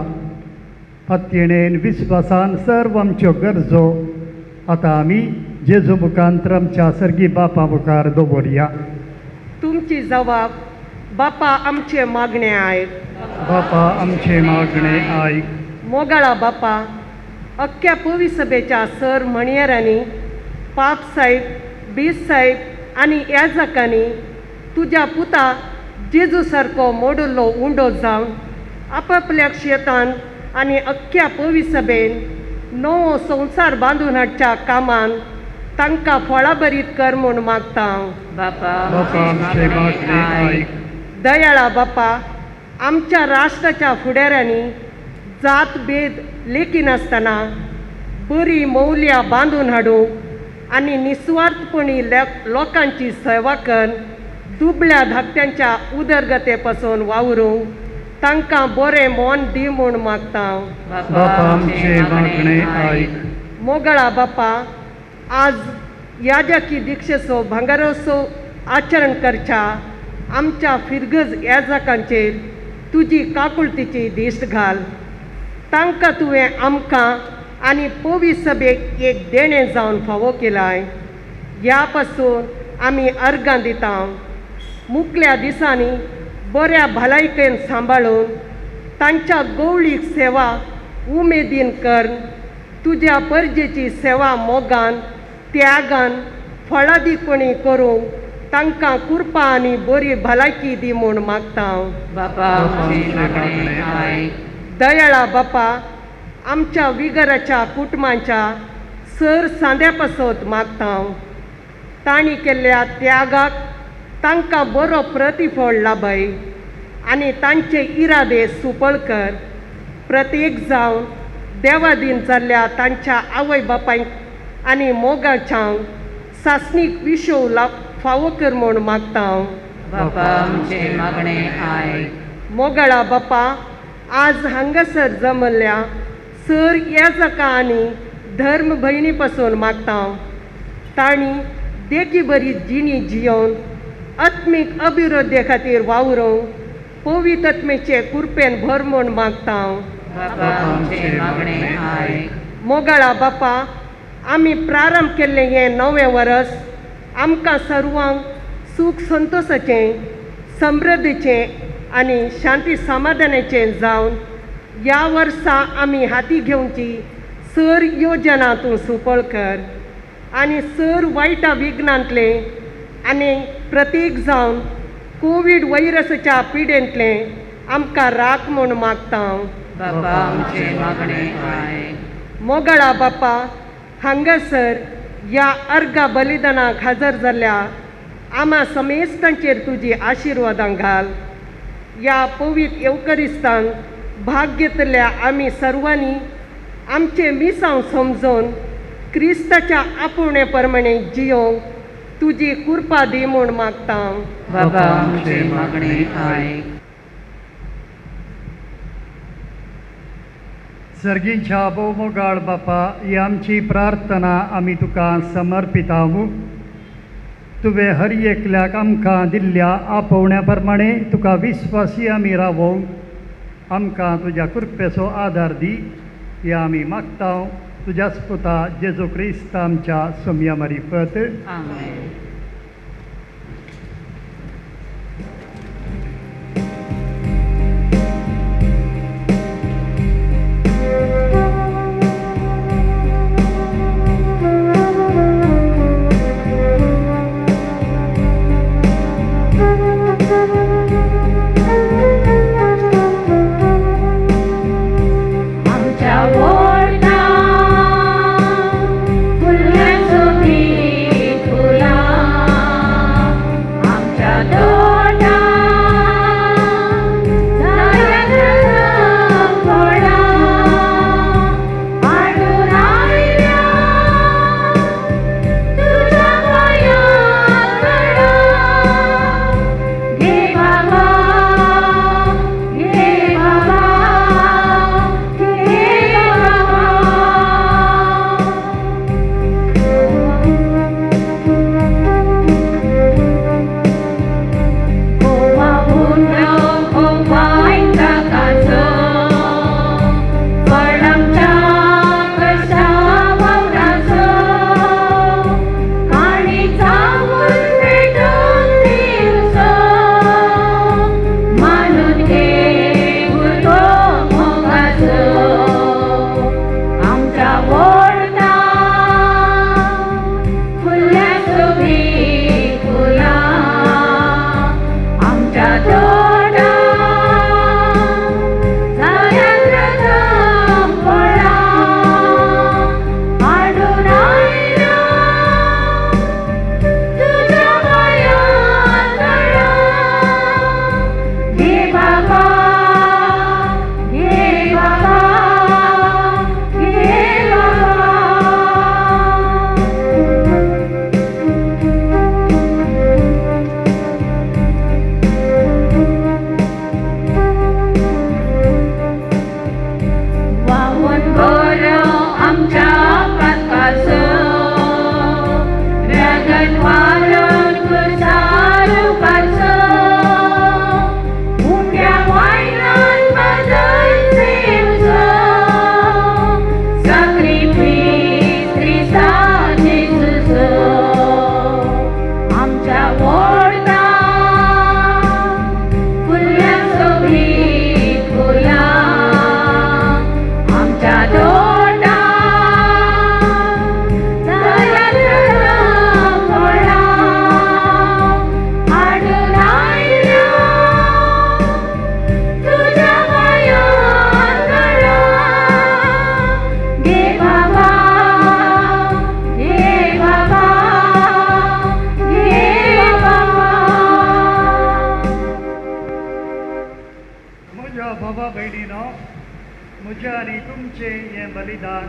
पातयेणेन विस्वासान सर्व आमच्यो गरजो आतां आमी जेजू मुखांत आमच्या सर्गी बापा मुखार दवरया. तुमची जबाब बापा आमचे मागणे आयक. बापा आमचे मागणे आयक. मोगाळा बापा, अख्ख्या पवी सभेच्या सर म्हणयेरांनी पाप साहेब बीस साहेब आनी याजकांनी तुज्या पुता जेजू सारको मोडुल्लो उंडो जावन आपापल्या शेतान आनी अख्ख्या पवी सभेन नवो संवसार बांदून हाडच्या कामान तांकां फळाभरीत कर म्हूण मागता. बापा बापा आमचें मागणें आयक. दयाळा बापा, आमच्या राष्ट्राच्या फुडाऱ्यांनी जात भेद लेखिनासतना बरी मौल्यां बांदून हाडूंक आनी निस्वार्थपणी लोकांची सेवा करून दुबळ्या धाकट्यांच्या उदरगते पासून वावरूंक तांकां बरें मन दी म्हूण मागता. बापा आमचें मागणें आयक. मोगळा बापा, आज याजकी दिक्षेचो भांगराचो आचरण करच्या आमच्या फिरगज याजकांचेर तुजी काकुळतीची दिश्ट घाल. तांकां तुवें आमकां आनी पवी सभेक एक देणें जावन फावो केलाय. ह्या पासून आमी अर्गां दिता. मुकल्या दिसांनी बऱ्या भलायकेन सांबाळून तांच्या गवळीक सेवा उमेदीन कर तुज्या परजेची सेवा मोगान त्यागान फळादीकपणी करूंक तांकां कृपा आनी बरी भलायकी दी म्हूण मागता. बापा आमचें मागणें आयक. दयाळा बापा, आमच्या विगराच्या कुटुंबाच्या सर सांद्या पासत मागता. तांणी केल्ल्या त्यागाक तांकां बरो प्रतिफळ लाभय आनी तांचे इरादे सुपळ कर. प्रत्येक जावन देवादीन जाल्ल्या तांच्या आवय बापायक आनी मोगाच्यांक सासणीक विशोव फावो कर म्हूण मागता. बापा आमचें मागणें आयक. मोगाळा बापा, आज हांगासर जमल्ल्या सर याजका आनी धर्म भयणी पासून मागता. तांणी देखी बरी जिणी जियोवन आत्मीक अभिवृद्धे खातीर वावरूंक पवित्र आत्म्याचे कृपेन भर म्हूण मागता. बापा आमचें मागणें आयक. मोगाळा बापा, आमी प्रारंभ केल्लें हें नवें वरस आमकां सर्वांक सूख संतोशाचें, समृद्धीचें आनी शांती समाधानाचें जावन ह्या वर्सा आमी हाती घेवची सर योजना तूं सुपळ कर आनी सर वायटा विघ्नांतलें आनी प्रतीक जावन कोवीड व्हायरसाच्या पिडेंतलें आमकां राख म्हूण मागता. बापा आमचें मागणें आयक. मोगाळा बापा, हांगासर ह्या अर्गा बलिदानाक हजर जाल्ल्या आमा समेस्तांचेर तुजी आशिर्वादां घाल. ह्या पवित्र येवकरिस्तान भाग घेतल्या आमी सर्वांनी आमचें मिसांव समजून क्रिस्ताच्या आपोवणे प्रमाणे जियोंक तुजी कृपा दी म्हूण मागता. बाबा आमचें मागणें आयक. सर्गीच्या भोवमोगाळ बापा, ही आमची प्रार्थना आमी तुका समर्पिताव. तुवें हर एकल्याक आमकां दिल्ल्या आपोवण्या प्रमाणे तुका विस्वासी आमी रावोवंक आमकां तुज्या कृपेचो आदार दी. ही आमी मागता तुज्याच पुता जेजू क्रिस्त आमच्या सोमया मारिफत. आमेन. आमच्या वोर्ता फुलांचो फुलां. भयणीनो, म्हजें आनी तुमचें हें बलिदान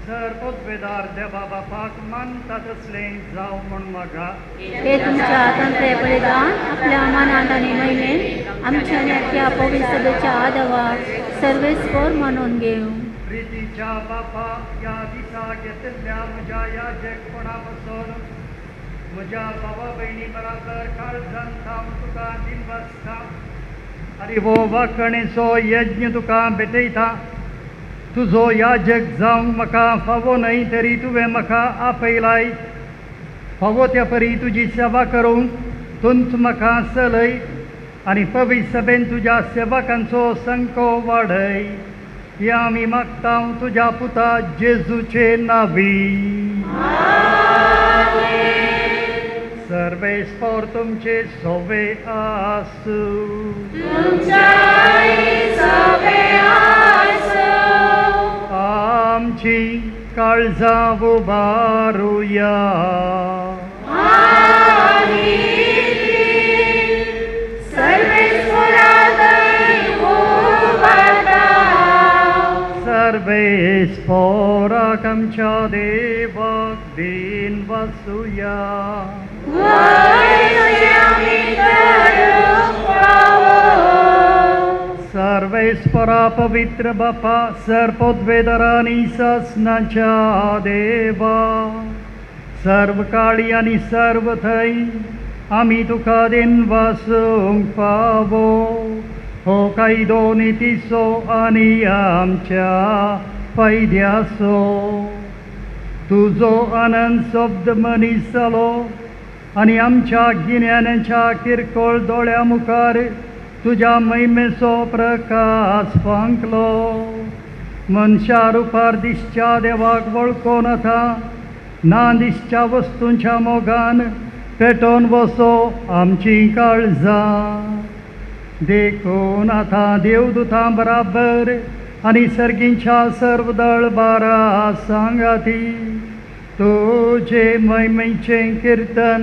सर पदवेदार देवा बापाक मानता तसलें जावं म्हूण मागा. हे तुमच्या हातांतलें बलिदान आपल्या मनांत आनी महिमेन आमच्या आनी अख्ख्या पवित्र सभेच्या आदवार सर्वेस्पर म्हणून घेवं. प्रितीच्या बापा, ह्या दिसा घेतिल्ल्या म्हज्या याजकपणा पासून म्हज्या भावा भयणी बराबर काळजान थावन तुका दिनवासता आनी हो वाकणेचो यज्ञ तुका भेटयता. तुजो याजक जावंक म्हाका फावो न्हय तरी तुवें म्हाका आपयलाय. फावो त्या परी तुजी सेवा करूंक तूंच म्हाका चलय आनी पवित्र सभेन तुज्या सेवकांचो संको वाडय. हें आमी मागता तुज्या पुता जेजूचे नांवी. सर्वेस्पर तुमचे सोवे आसूं. आमची काळजां उबारुया. सर्वेस्पराक आमच्या देवाक दीन वसुया. सर्वेस्परा पवित्र बापा, सर पदवेदारांनी सासनाच्या देवा, सर्व काळी आनी सर्व थंय आमी तुका दिन वासूंक फावो. हो कायदो नितीचो आनी आमच्या फायद्याचो. तुजो आनंद शब्द मनीस जालो आनी आमच्या गिन्यानाच्या किरकोळ दोळ्या मुखार तुज्या महिमेचो प्रकाश फांकलो. मनशा रुपार दिसच्या देवाक वळखून आतां ना दिसच्या वस्तूंच्या मोगान पेटोवन वसो आमची काळजां. देखून आतां देवदुतां बराबर आनी सर्गींच्या सर्व दळबारा सांगाती तुजे महिमेचें किर्तन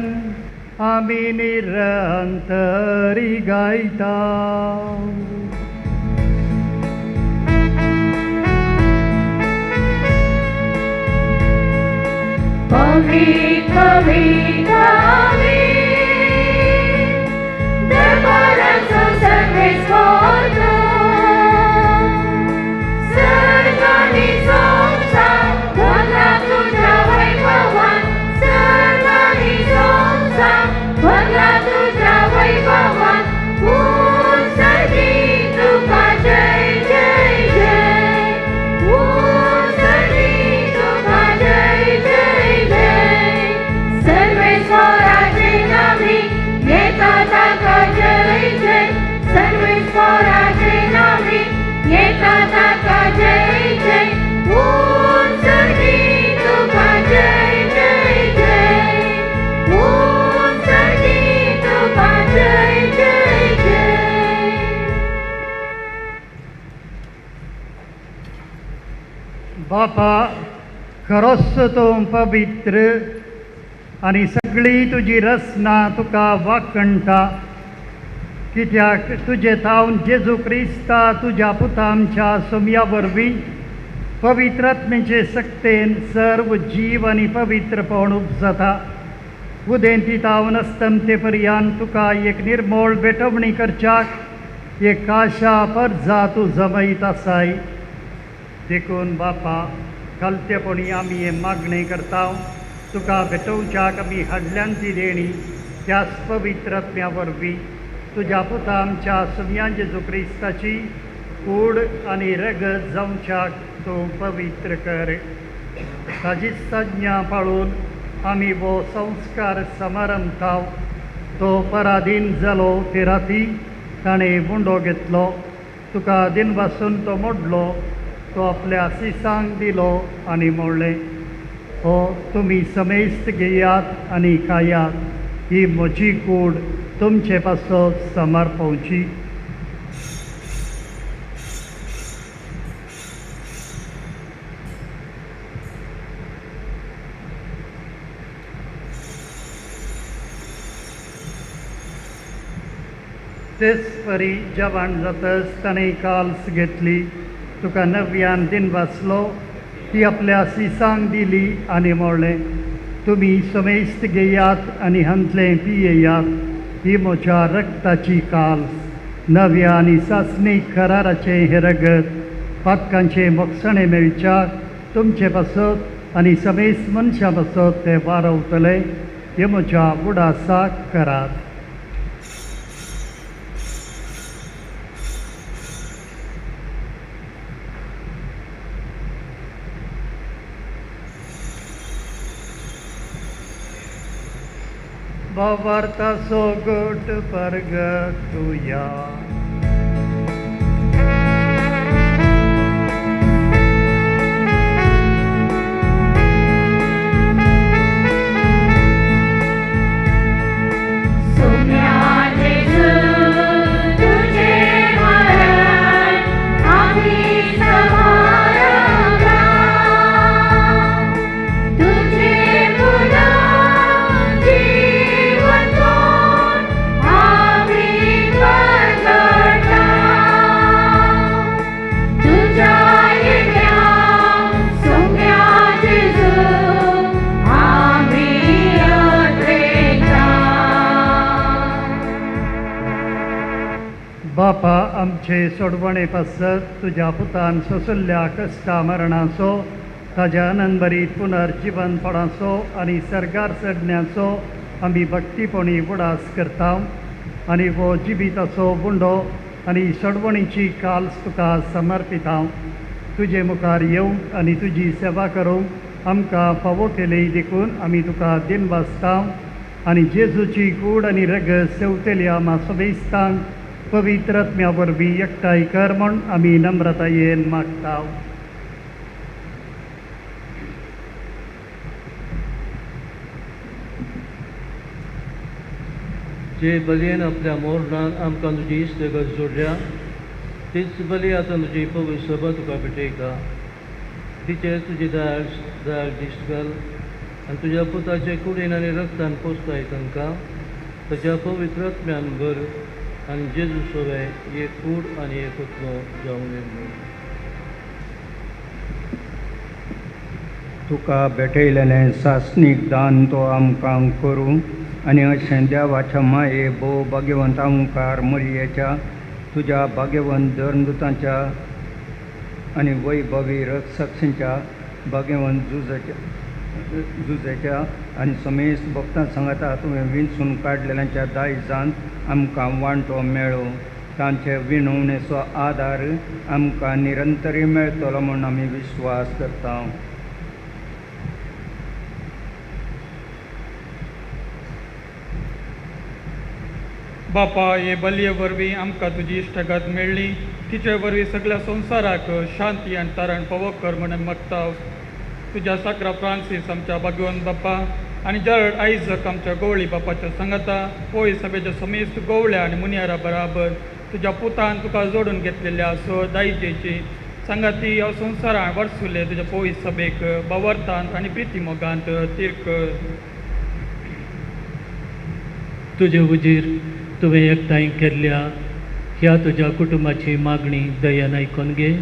आमी निरंतरी गायता. पवी पवी दरबाराचो सर्वेस्पर सर्गांनी संवसार भरला तुज्या वैभवान. सर्गांनी संवसार भरला तुज्या वैभवान. उंच तुका जय जय जय. उंच तुका जय जय जय. सर्वेस्पराचे नावी येता ताका जय जय. सर्वेस्पराचे नावी येता ताका जय जय. उंच तुका जय जय जय. उंच तुका जय जय जय. बापा, खरोच तूं पवित्र आनी सगळी तुजी रचना तुका वाकणटा. कित्याक तुजे थावन जेजू क्रिस्ता तुज्या पुता आमच्या सोम्या वरवीं पवित्र आत्म्याचे सक्तेन सर्व जीव आनी पवित्रपण उपजता. उदेंती थावन अस्तमते पर्यान तुका एक निर्मोळ भेटवणी करच्याक एक आशा परजा तूं जमयत आसाय. देखून बापा, खालतेपणी आमी हें मागणें करता. तुका भेटोवच्याक आमी हाडल्यान ती देणी त्याच पवित्र आत्म्या वरवीं तुज्या पुता आमच्या सुम्या जेजू क्रिस्ताची कूड आनी रगत जावच्याक तूं पवित्र कर. ताजीच संज्ञा पाळून आमी हो संस्कार समारंभताव. तो पराधीन जालो ते राती ताणें मुंडो घेतलो, तुका दिनवासून तो मोडलो, तो आपल्या सिसांक दिलो आनी म्हणलें, हो तुमी समेस्त घेयात आनी खायात. ही म्हजी कूड तुमचे पासत समर्पवची. तेच परी जेवण जातच ताणें काल्स घेतली, तुका नव्यान दिन वाचलो, ती आपल्या सिसांक दिली आनी म्हणलें, तुमी समेस्त घेयात आनी हांतलें पियेयात, ही म्हज्या रक्ताची काल्स, नव्या आनी सासणीक कराराचें हें रगत पातकांचें मोगसणें मेळच्याक तुमचे पासत आनी समेस्त मनशां पासत तें वारवतलें. हें म्हज्या उडासाक करात. भावार्थाचो गोट परगटुया. बापा आमचे सोडवणे पासत तुज्या पुतान सोसल्ल्या कश्टा मरणाचो, ताज्या आनंदभरीत पुनर्जिवनपणाचो आनी सर्गार चडण्याचो आमी भक्तीपणी उडास करता आनी हो जिविताचो गुंडो आनी सोडवणीची काल्स तुका समर्पिता. तुजे मुखार येवंक आनी तुजी सेवा करूंक आमकां फावो केली देखून आमी तुका दिनवासता आनी जेजूची कूड आनी रगत सेवतेल्या मासोबेस्तांक पवित्र आत्म्या वरवीं एकठांय कर म्हूण आमी नम्रतायेन मागता. जे बलयेन आपल्या मोरणान आमकां तुजी इश्टगत जोडल्या तीच बली आतां तुजी पवित्र सभा तुका भेटयता. तिचेर तुजी दयाळ दयाळ दिश्ट घाल आनी तुज्या पुताचे कुडीन आनी रक्तान पोसताय तांकां ताच्या पवित्र आत्म्यान भर आनी जेजू सोवे एक कूड आनी एक उतलो जावं म्हूण. तुका भेटयलेलें सासणीक दान तो आमकां करूं आनी अशें देवाच्या माये भोव भाग्यवंत ओंकार मरियेच्या तुज्या भाग्यवंत धर्मदूतांच्या आनी वैभवी रक्षाक्षींच्या भाग्यवंत जुजेच्या आनी समेस्त भक्तां सांगाता तुवें विंचून काडलेल्यांच्या दायजान आमकां वांटो मेळो. तांचे विनवणेचो आदार आमकां निरंतरी मेळटलो म्हूण आमी विश्वास करता. बापा, हे बलये वरवीं आमकां तुजी इश्टागत मेळ्ळी, तिचे वरवीं सगळ्या संवसाराक शांती आनी तारण पावो कर म्हणून मागता. तुज्या साक्रा फ्रांसीस आमच्या भाग्यवंत बाप्पा आनी जरड आयजक आमच्या गवळी बापाच्या सांगाता पोय सभेच्या समेस्त गवळ्या आनी मुनियारा बराबर तुज्या पुतान तुका जोडून घेतलेल्या सो दायजेची सांगाती ह्या संवसारान वर्सुले तुज्या पोय सभेक बावर्थांत आनी प्रिती मोगांत तीर्क. तुजे उजीर तुवें एकठांय केल्ल्या ह्या तुज्या कुटुंबाची मागणी दयान आयकून घे.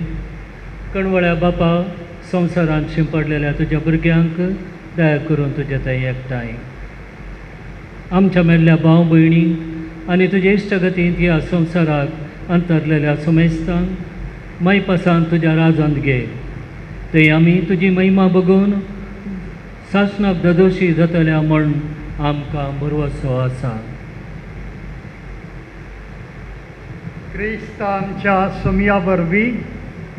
कणवळ्या बापा, संवसारांत शिंपडलेल्या तुज्या भुरग्यांक दया करून तुज्या थंय एकठांय आमच्या मेल्ल्या भाव भयणींक आनी तुजे इश्टगतींत ह्या संवसाराक अंतरलेल्या समेस्तांक मायपासान तुज्या राजांत घे. थंय आमी तुजी महिमा बघून सासणाक ददोशी जातल्या म्हूण आमकां भरवसो आसा. क्रिस्त आमच्या सुमया वरवीं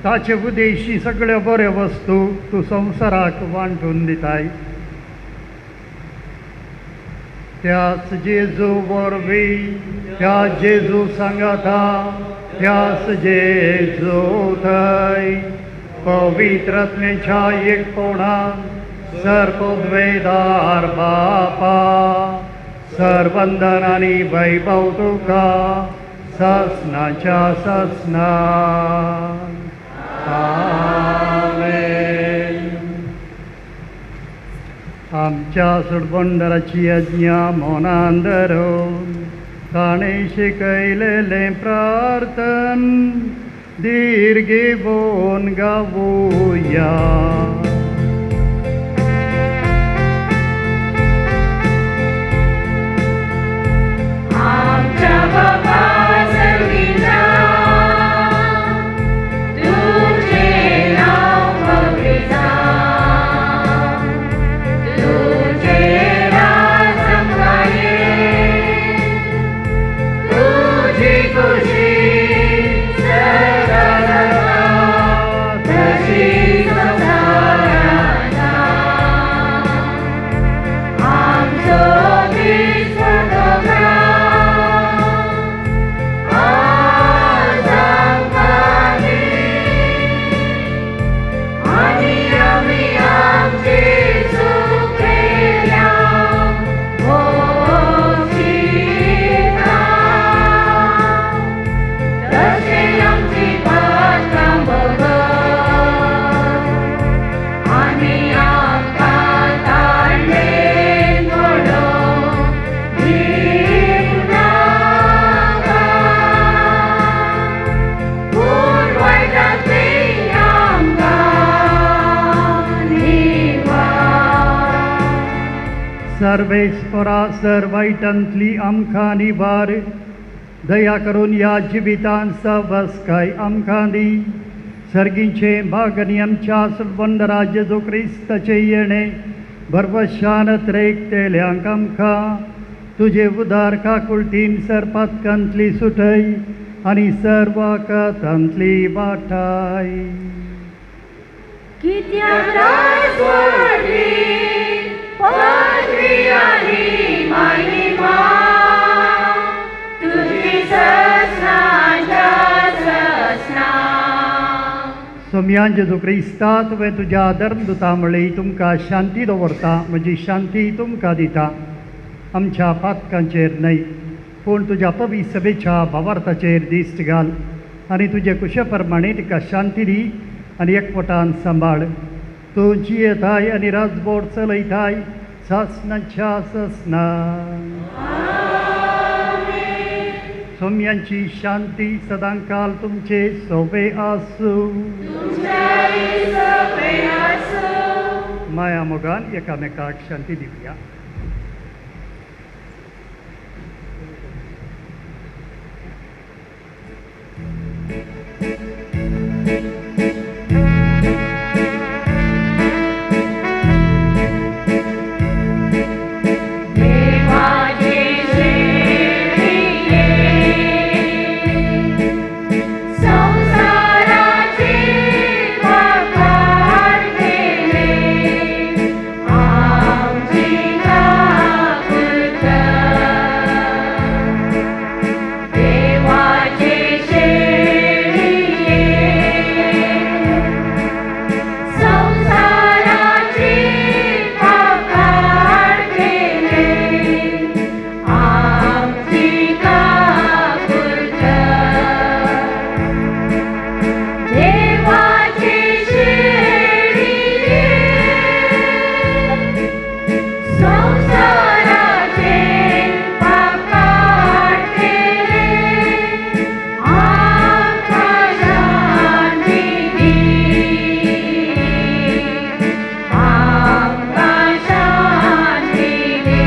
ताचे उदेशी सगळ्यो बऱ्यो वस्तू तूं संवसाराक वांटून दिताय. त्याच जेजू वरवीं, त्या जेजू सांगाता, त्याच जेजू थंय पवित्र आत्म्याच्या एकपणान सर्वद्वेदार बापा सर्वंदन आनी वैभव तुका ससनाच्या ससना. आमेन. आमच्या सुडबंडराची आज्ञा मनान धरून ताणें शिकयलेलें प्रार्थन धीर घेवन गावया. आमच्या बाबा सर्वीचा तुझे नाव पवित्र जावं, तुझे राज आमकां ये, तुजी खुशी सदा जाता तशी संवसारांत जावं. आमचो दिसपट्टो ग्रास आज आमकां दी, आनी आमी आमचे चुकलेल्यांक भोगशिता, तशें आमची पातकां भोगय, आनी आमकां ताळमेळ पडोवंक दिवं नाका, पूण वायटांतली आमकां निवार. सर्वेस्परा सर वायटांतली आमकां निवार, दया करून ह्या जिवितान सवस्काय आमकां दी. सर्गीचें भागनी आमच्या सुलबंदरा जेजू क्रिस्ताचें येणें भरवशान त्रेकतेल्यांक आमकां तुजे उदार काकुळटीन सरपातकांतली सुटय आनी सर्वाकतांतली वाटाय. कित्याक राज व्हडली पदवी आनी महिमा तुजी ससनाच्या ससना. सोमयान जेजू क्रिस्ता तुवें तुज्या धर्मदुता म्हळी तुमकां शांती दवरता, म्हजी शांती तुमकां दिता. आमच्या पातकांचेर न्हय पूण तुज्या पवित्र सभेच्या भावार्थाचेर दिश्ट घाल आनी तुजे कुशे प्रमाणे तिका शांती दी आनी एकवटान सांबाळ. तूं जियेताय आनी राजबोट चलयताय सासनाच्या ससना. सोम्यांची शांती सदांकाल तुमचे सोबे आसूं. माया मोगान एकामेकाक शांती दिवया. देवाचे शेळये संवसाराचे पाप काडलेले आमची काकुळट कर. देवाचे शेळये संवसाराचे पाप काडलेले आमची काकुळट कर. देवाचे शेळये संवसाराचे पाप काडलेले आमकां शांती दी, आमकां शांती दी.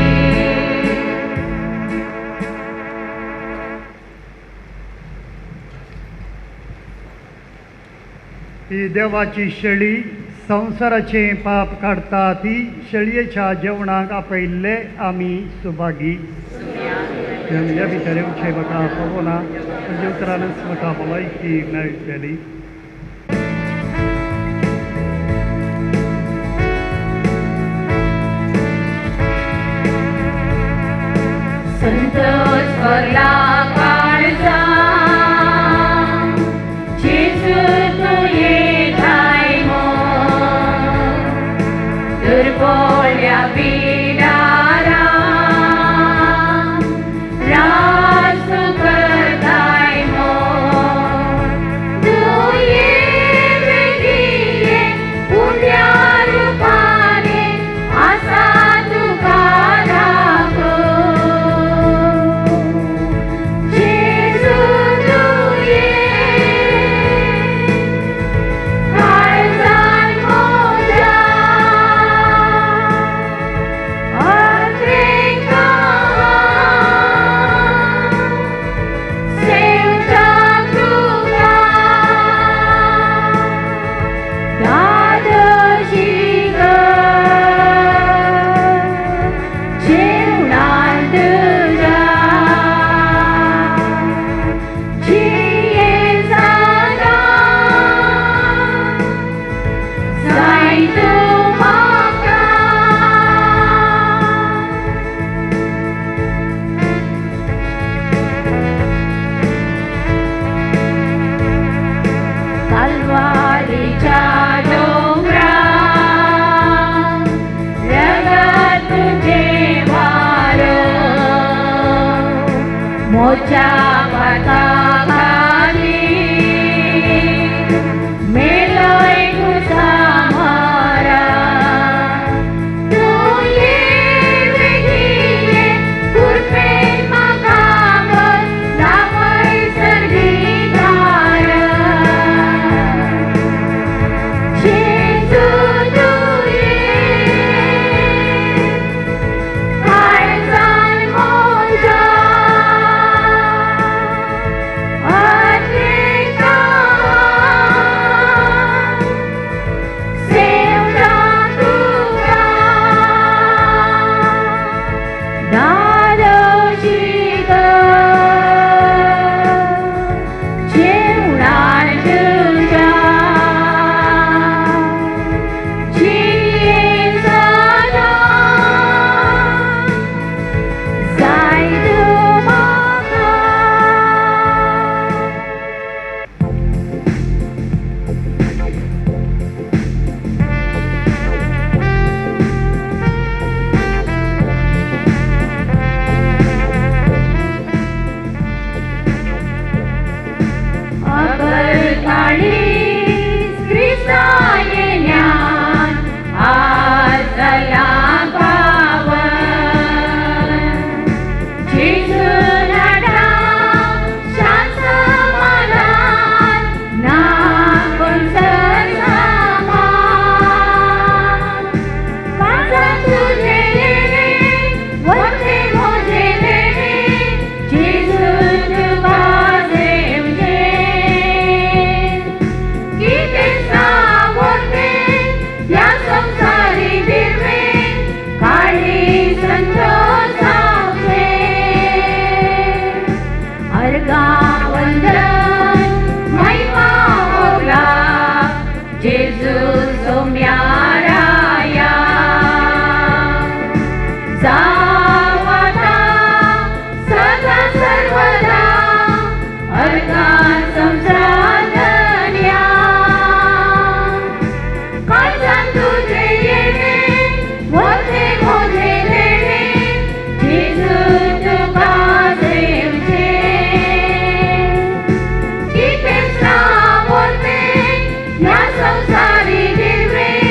ही देवाची शेळी संवसाराचें पाप काडता ती शेळयेच्या जेवणाक आपयल्ले आमी सुभागी. ह्या भितर येवचें म्हाका पळोवना, तुज्या उतरानच म्हाका भलायकी मेळटली. संतोष भरला काळजां, जेजू तूं येताय म्हूण, दुर्बोल्या पिडारां राज तूं करताय म्हूण. तूं ये बेगीन ये, उण्या रुपाने आसा तुका राखूं. कालवारीच्या डोंगरा रगत तुझे वार मोच्या पाता खाली मेलोय तुझा मारा तू ये वेगळी कृपेन म्हाका कर दाखय सर्गी दार जेजू तू ये काळजान म्हज्या आत्मिका सेवता तुका दादोशी जेवणार तुझ्या जिये सदा जाय तूं म्हाका. अबरकाळीस क्रिस्ताये ज्ञान आज जालां पावन जेजून हाडा शांत समाधान ना कोण समान काळजांत तुजें येणें वरतें म्हजें देणें जेजू तुका सेवचें कितें सावरतें ह्या संवसारी दिर्वें काळीज संतोसाचें अर्गां वंदन महिमा होगला जेजू सोम्या राया जावं आतां सदा सर्वदा अर्गां संवसार धन्या काळजांत तुजें येणें वरतें म्हजें देणें जेजू तुका सेवचें कितें सावरतें ह्या संवसारी दिर्वें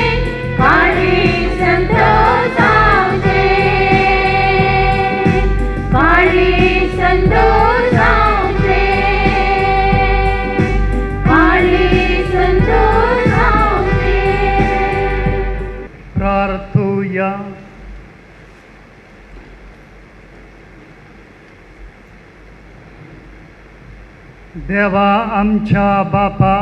काळीज संतोसाचें काळीज संतोसाचें काळीज संतोसाचें. प्रार्थुया. देवा आमच्या बापा,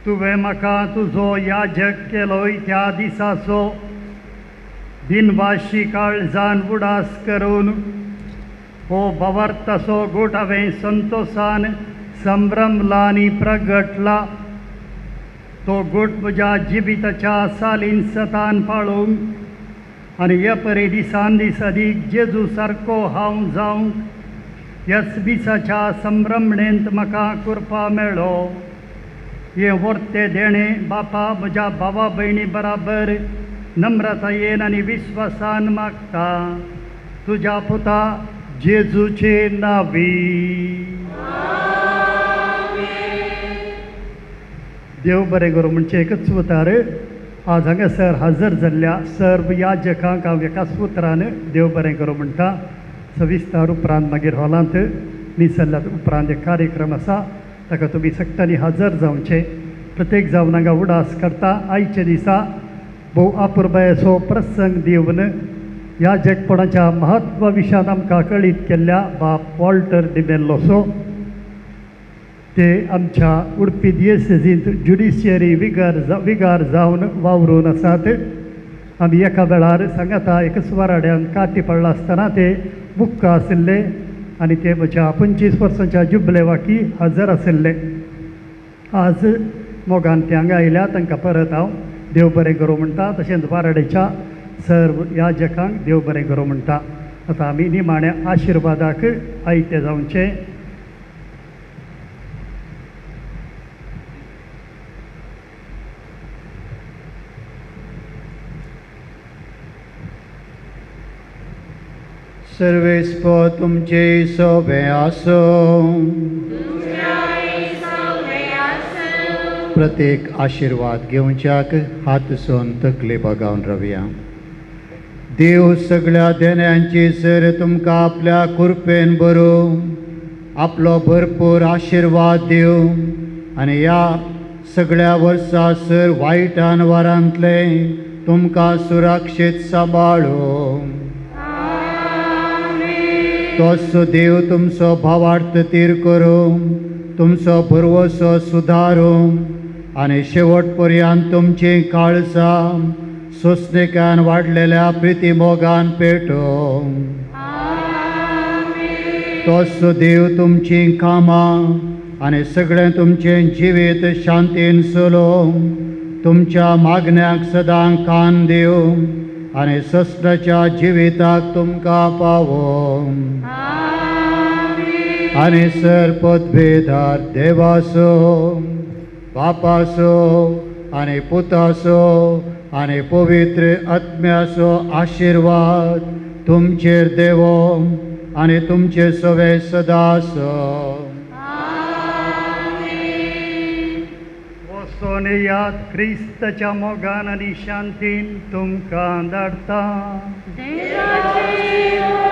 तुवें म्हाका तुजो याजक केलोय त्या दिसाचो दिनवाशी काळजान उडास करून हो भवार्थाचो गोट हांवें संतोसान संभ्रमला आनी प्रगटला. तो गोट म्हज्या जिविताच्या सालीन सतान पाळूंक आनी हे परी दिसान दीस अदीक जेजू सारको हांव जावंक ह्याच दिसाच्या संभ्रमणेंत म्हाका कृपा मेळ्ळो. हें वर्तें देणें बापा म्हज्या भावा भयणी बराबर नम्रतायेन आनी विस्वासान मागता तुज्या पुता जेजूचे नांवी. देव बरें करूं म्हणचें एकच उतार. आज हांगासर हजर जाल्ल्या सर्व याजकांक हांव एकाच उतरान देव बरें करूं म्हणटा. सविस्तार उपरांत मागीर हॉलांत निसरल्या उपरांत एक कार्यक्रम आसा, ताका तुमी सगळ्यांनी हजर जावचें. प्रत्येक जावन हांगा उडास करता आयच्या दिसा भोव अपुरबायेचो प्रसंग दिवन याजकपणाच्या म्हत्वा विशयांत आमकां कळीत केल्ल्या बाप वॉल्टर डिमेल्लोसो, ते आमच्या उडपी दियसेजींत ज्युडिशियरी विगार जावन वावरून आसात. आमी एका वेळार सांगाता एकच वराड्यान काती पडला आसतना ते बुक्क आशिल्ले आनी ते म्हज्या 25 वर्सांच्या जुबलेवाकी हजर आशिल्ले. आज मोगान ते हांगा आयल्या, तांकां परत हांव देव बरें करूं म्हणटा. तशेंच वाराडेच्या सर्व याजकांक देव बरें करूं म्हणटा. आतां आमी निमाण्या आशिर्वादाक आयते जावचें. सर्वेस्पर तुमचे सोबे आसूं. प्रत्येक आशिर्वाद घेवच्याक हात सोन तकली बगावन रावया. देव सगळ्या देण्यांची सर तुमकां आपल्या कृपेन बरोवं, आपलो भरपूर आशिर्वाद दिवं आनी ह्या सगळ्या वर्सा सर वायटान वारांतले तुमकां सुरक्षीत सांबाळूं. तोच देव तुमचो भावार्थ तीर करूं, तुमचो भरवसो सुदारूं आनी शेवट पर्यंत तुमची काळजां सोंसणीकान वाडलेल्या प्रिती मोगान पेटोवं. तोच देव तुमचीं कामां आनी सगळें तुमचें जिवीत शांतीन चलोवं, तुमच्या मागण्याक सदां कान दिवं आनी सस्नाच्या जिविताक तुमकां पावोवं. आनी सर पदवेदार देवासो, बापासो आनी पुतासो आनी पवित्र आत्म्याचो आशिर्वाद तुमचेर देवो आनी तुमचे सवे सदां आसूं. वचोन याद क्रिस्ताच्या मोगान आनी शांतीन तुमकां धाडटा. देवाचे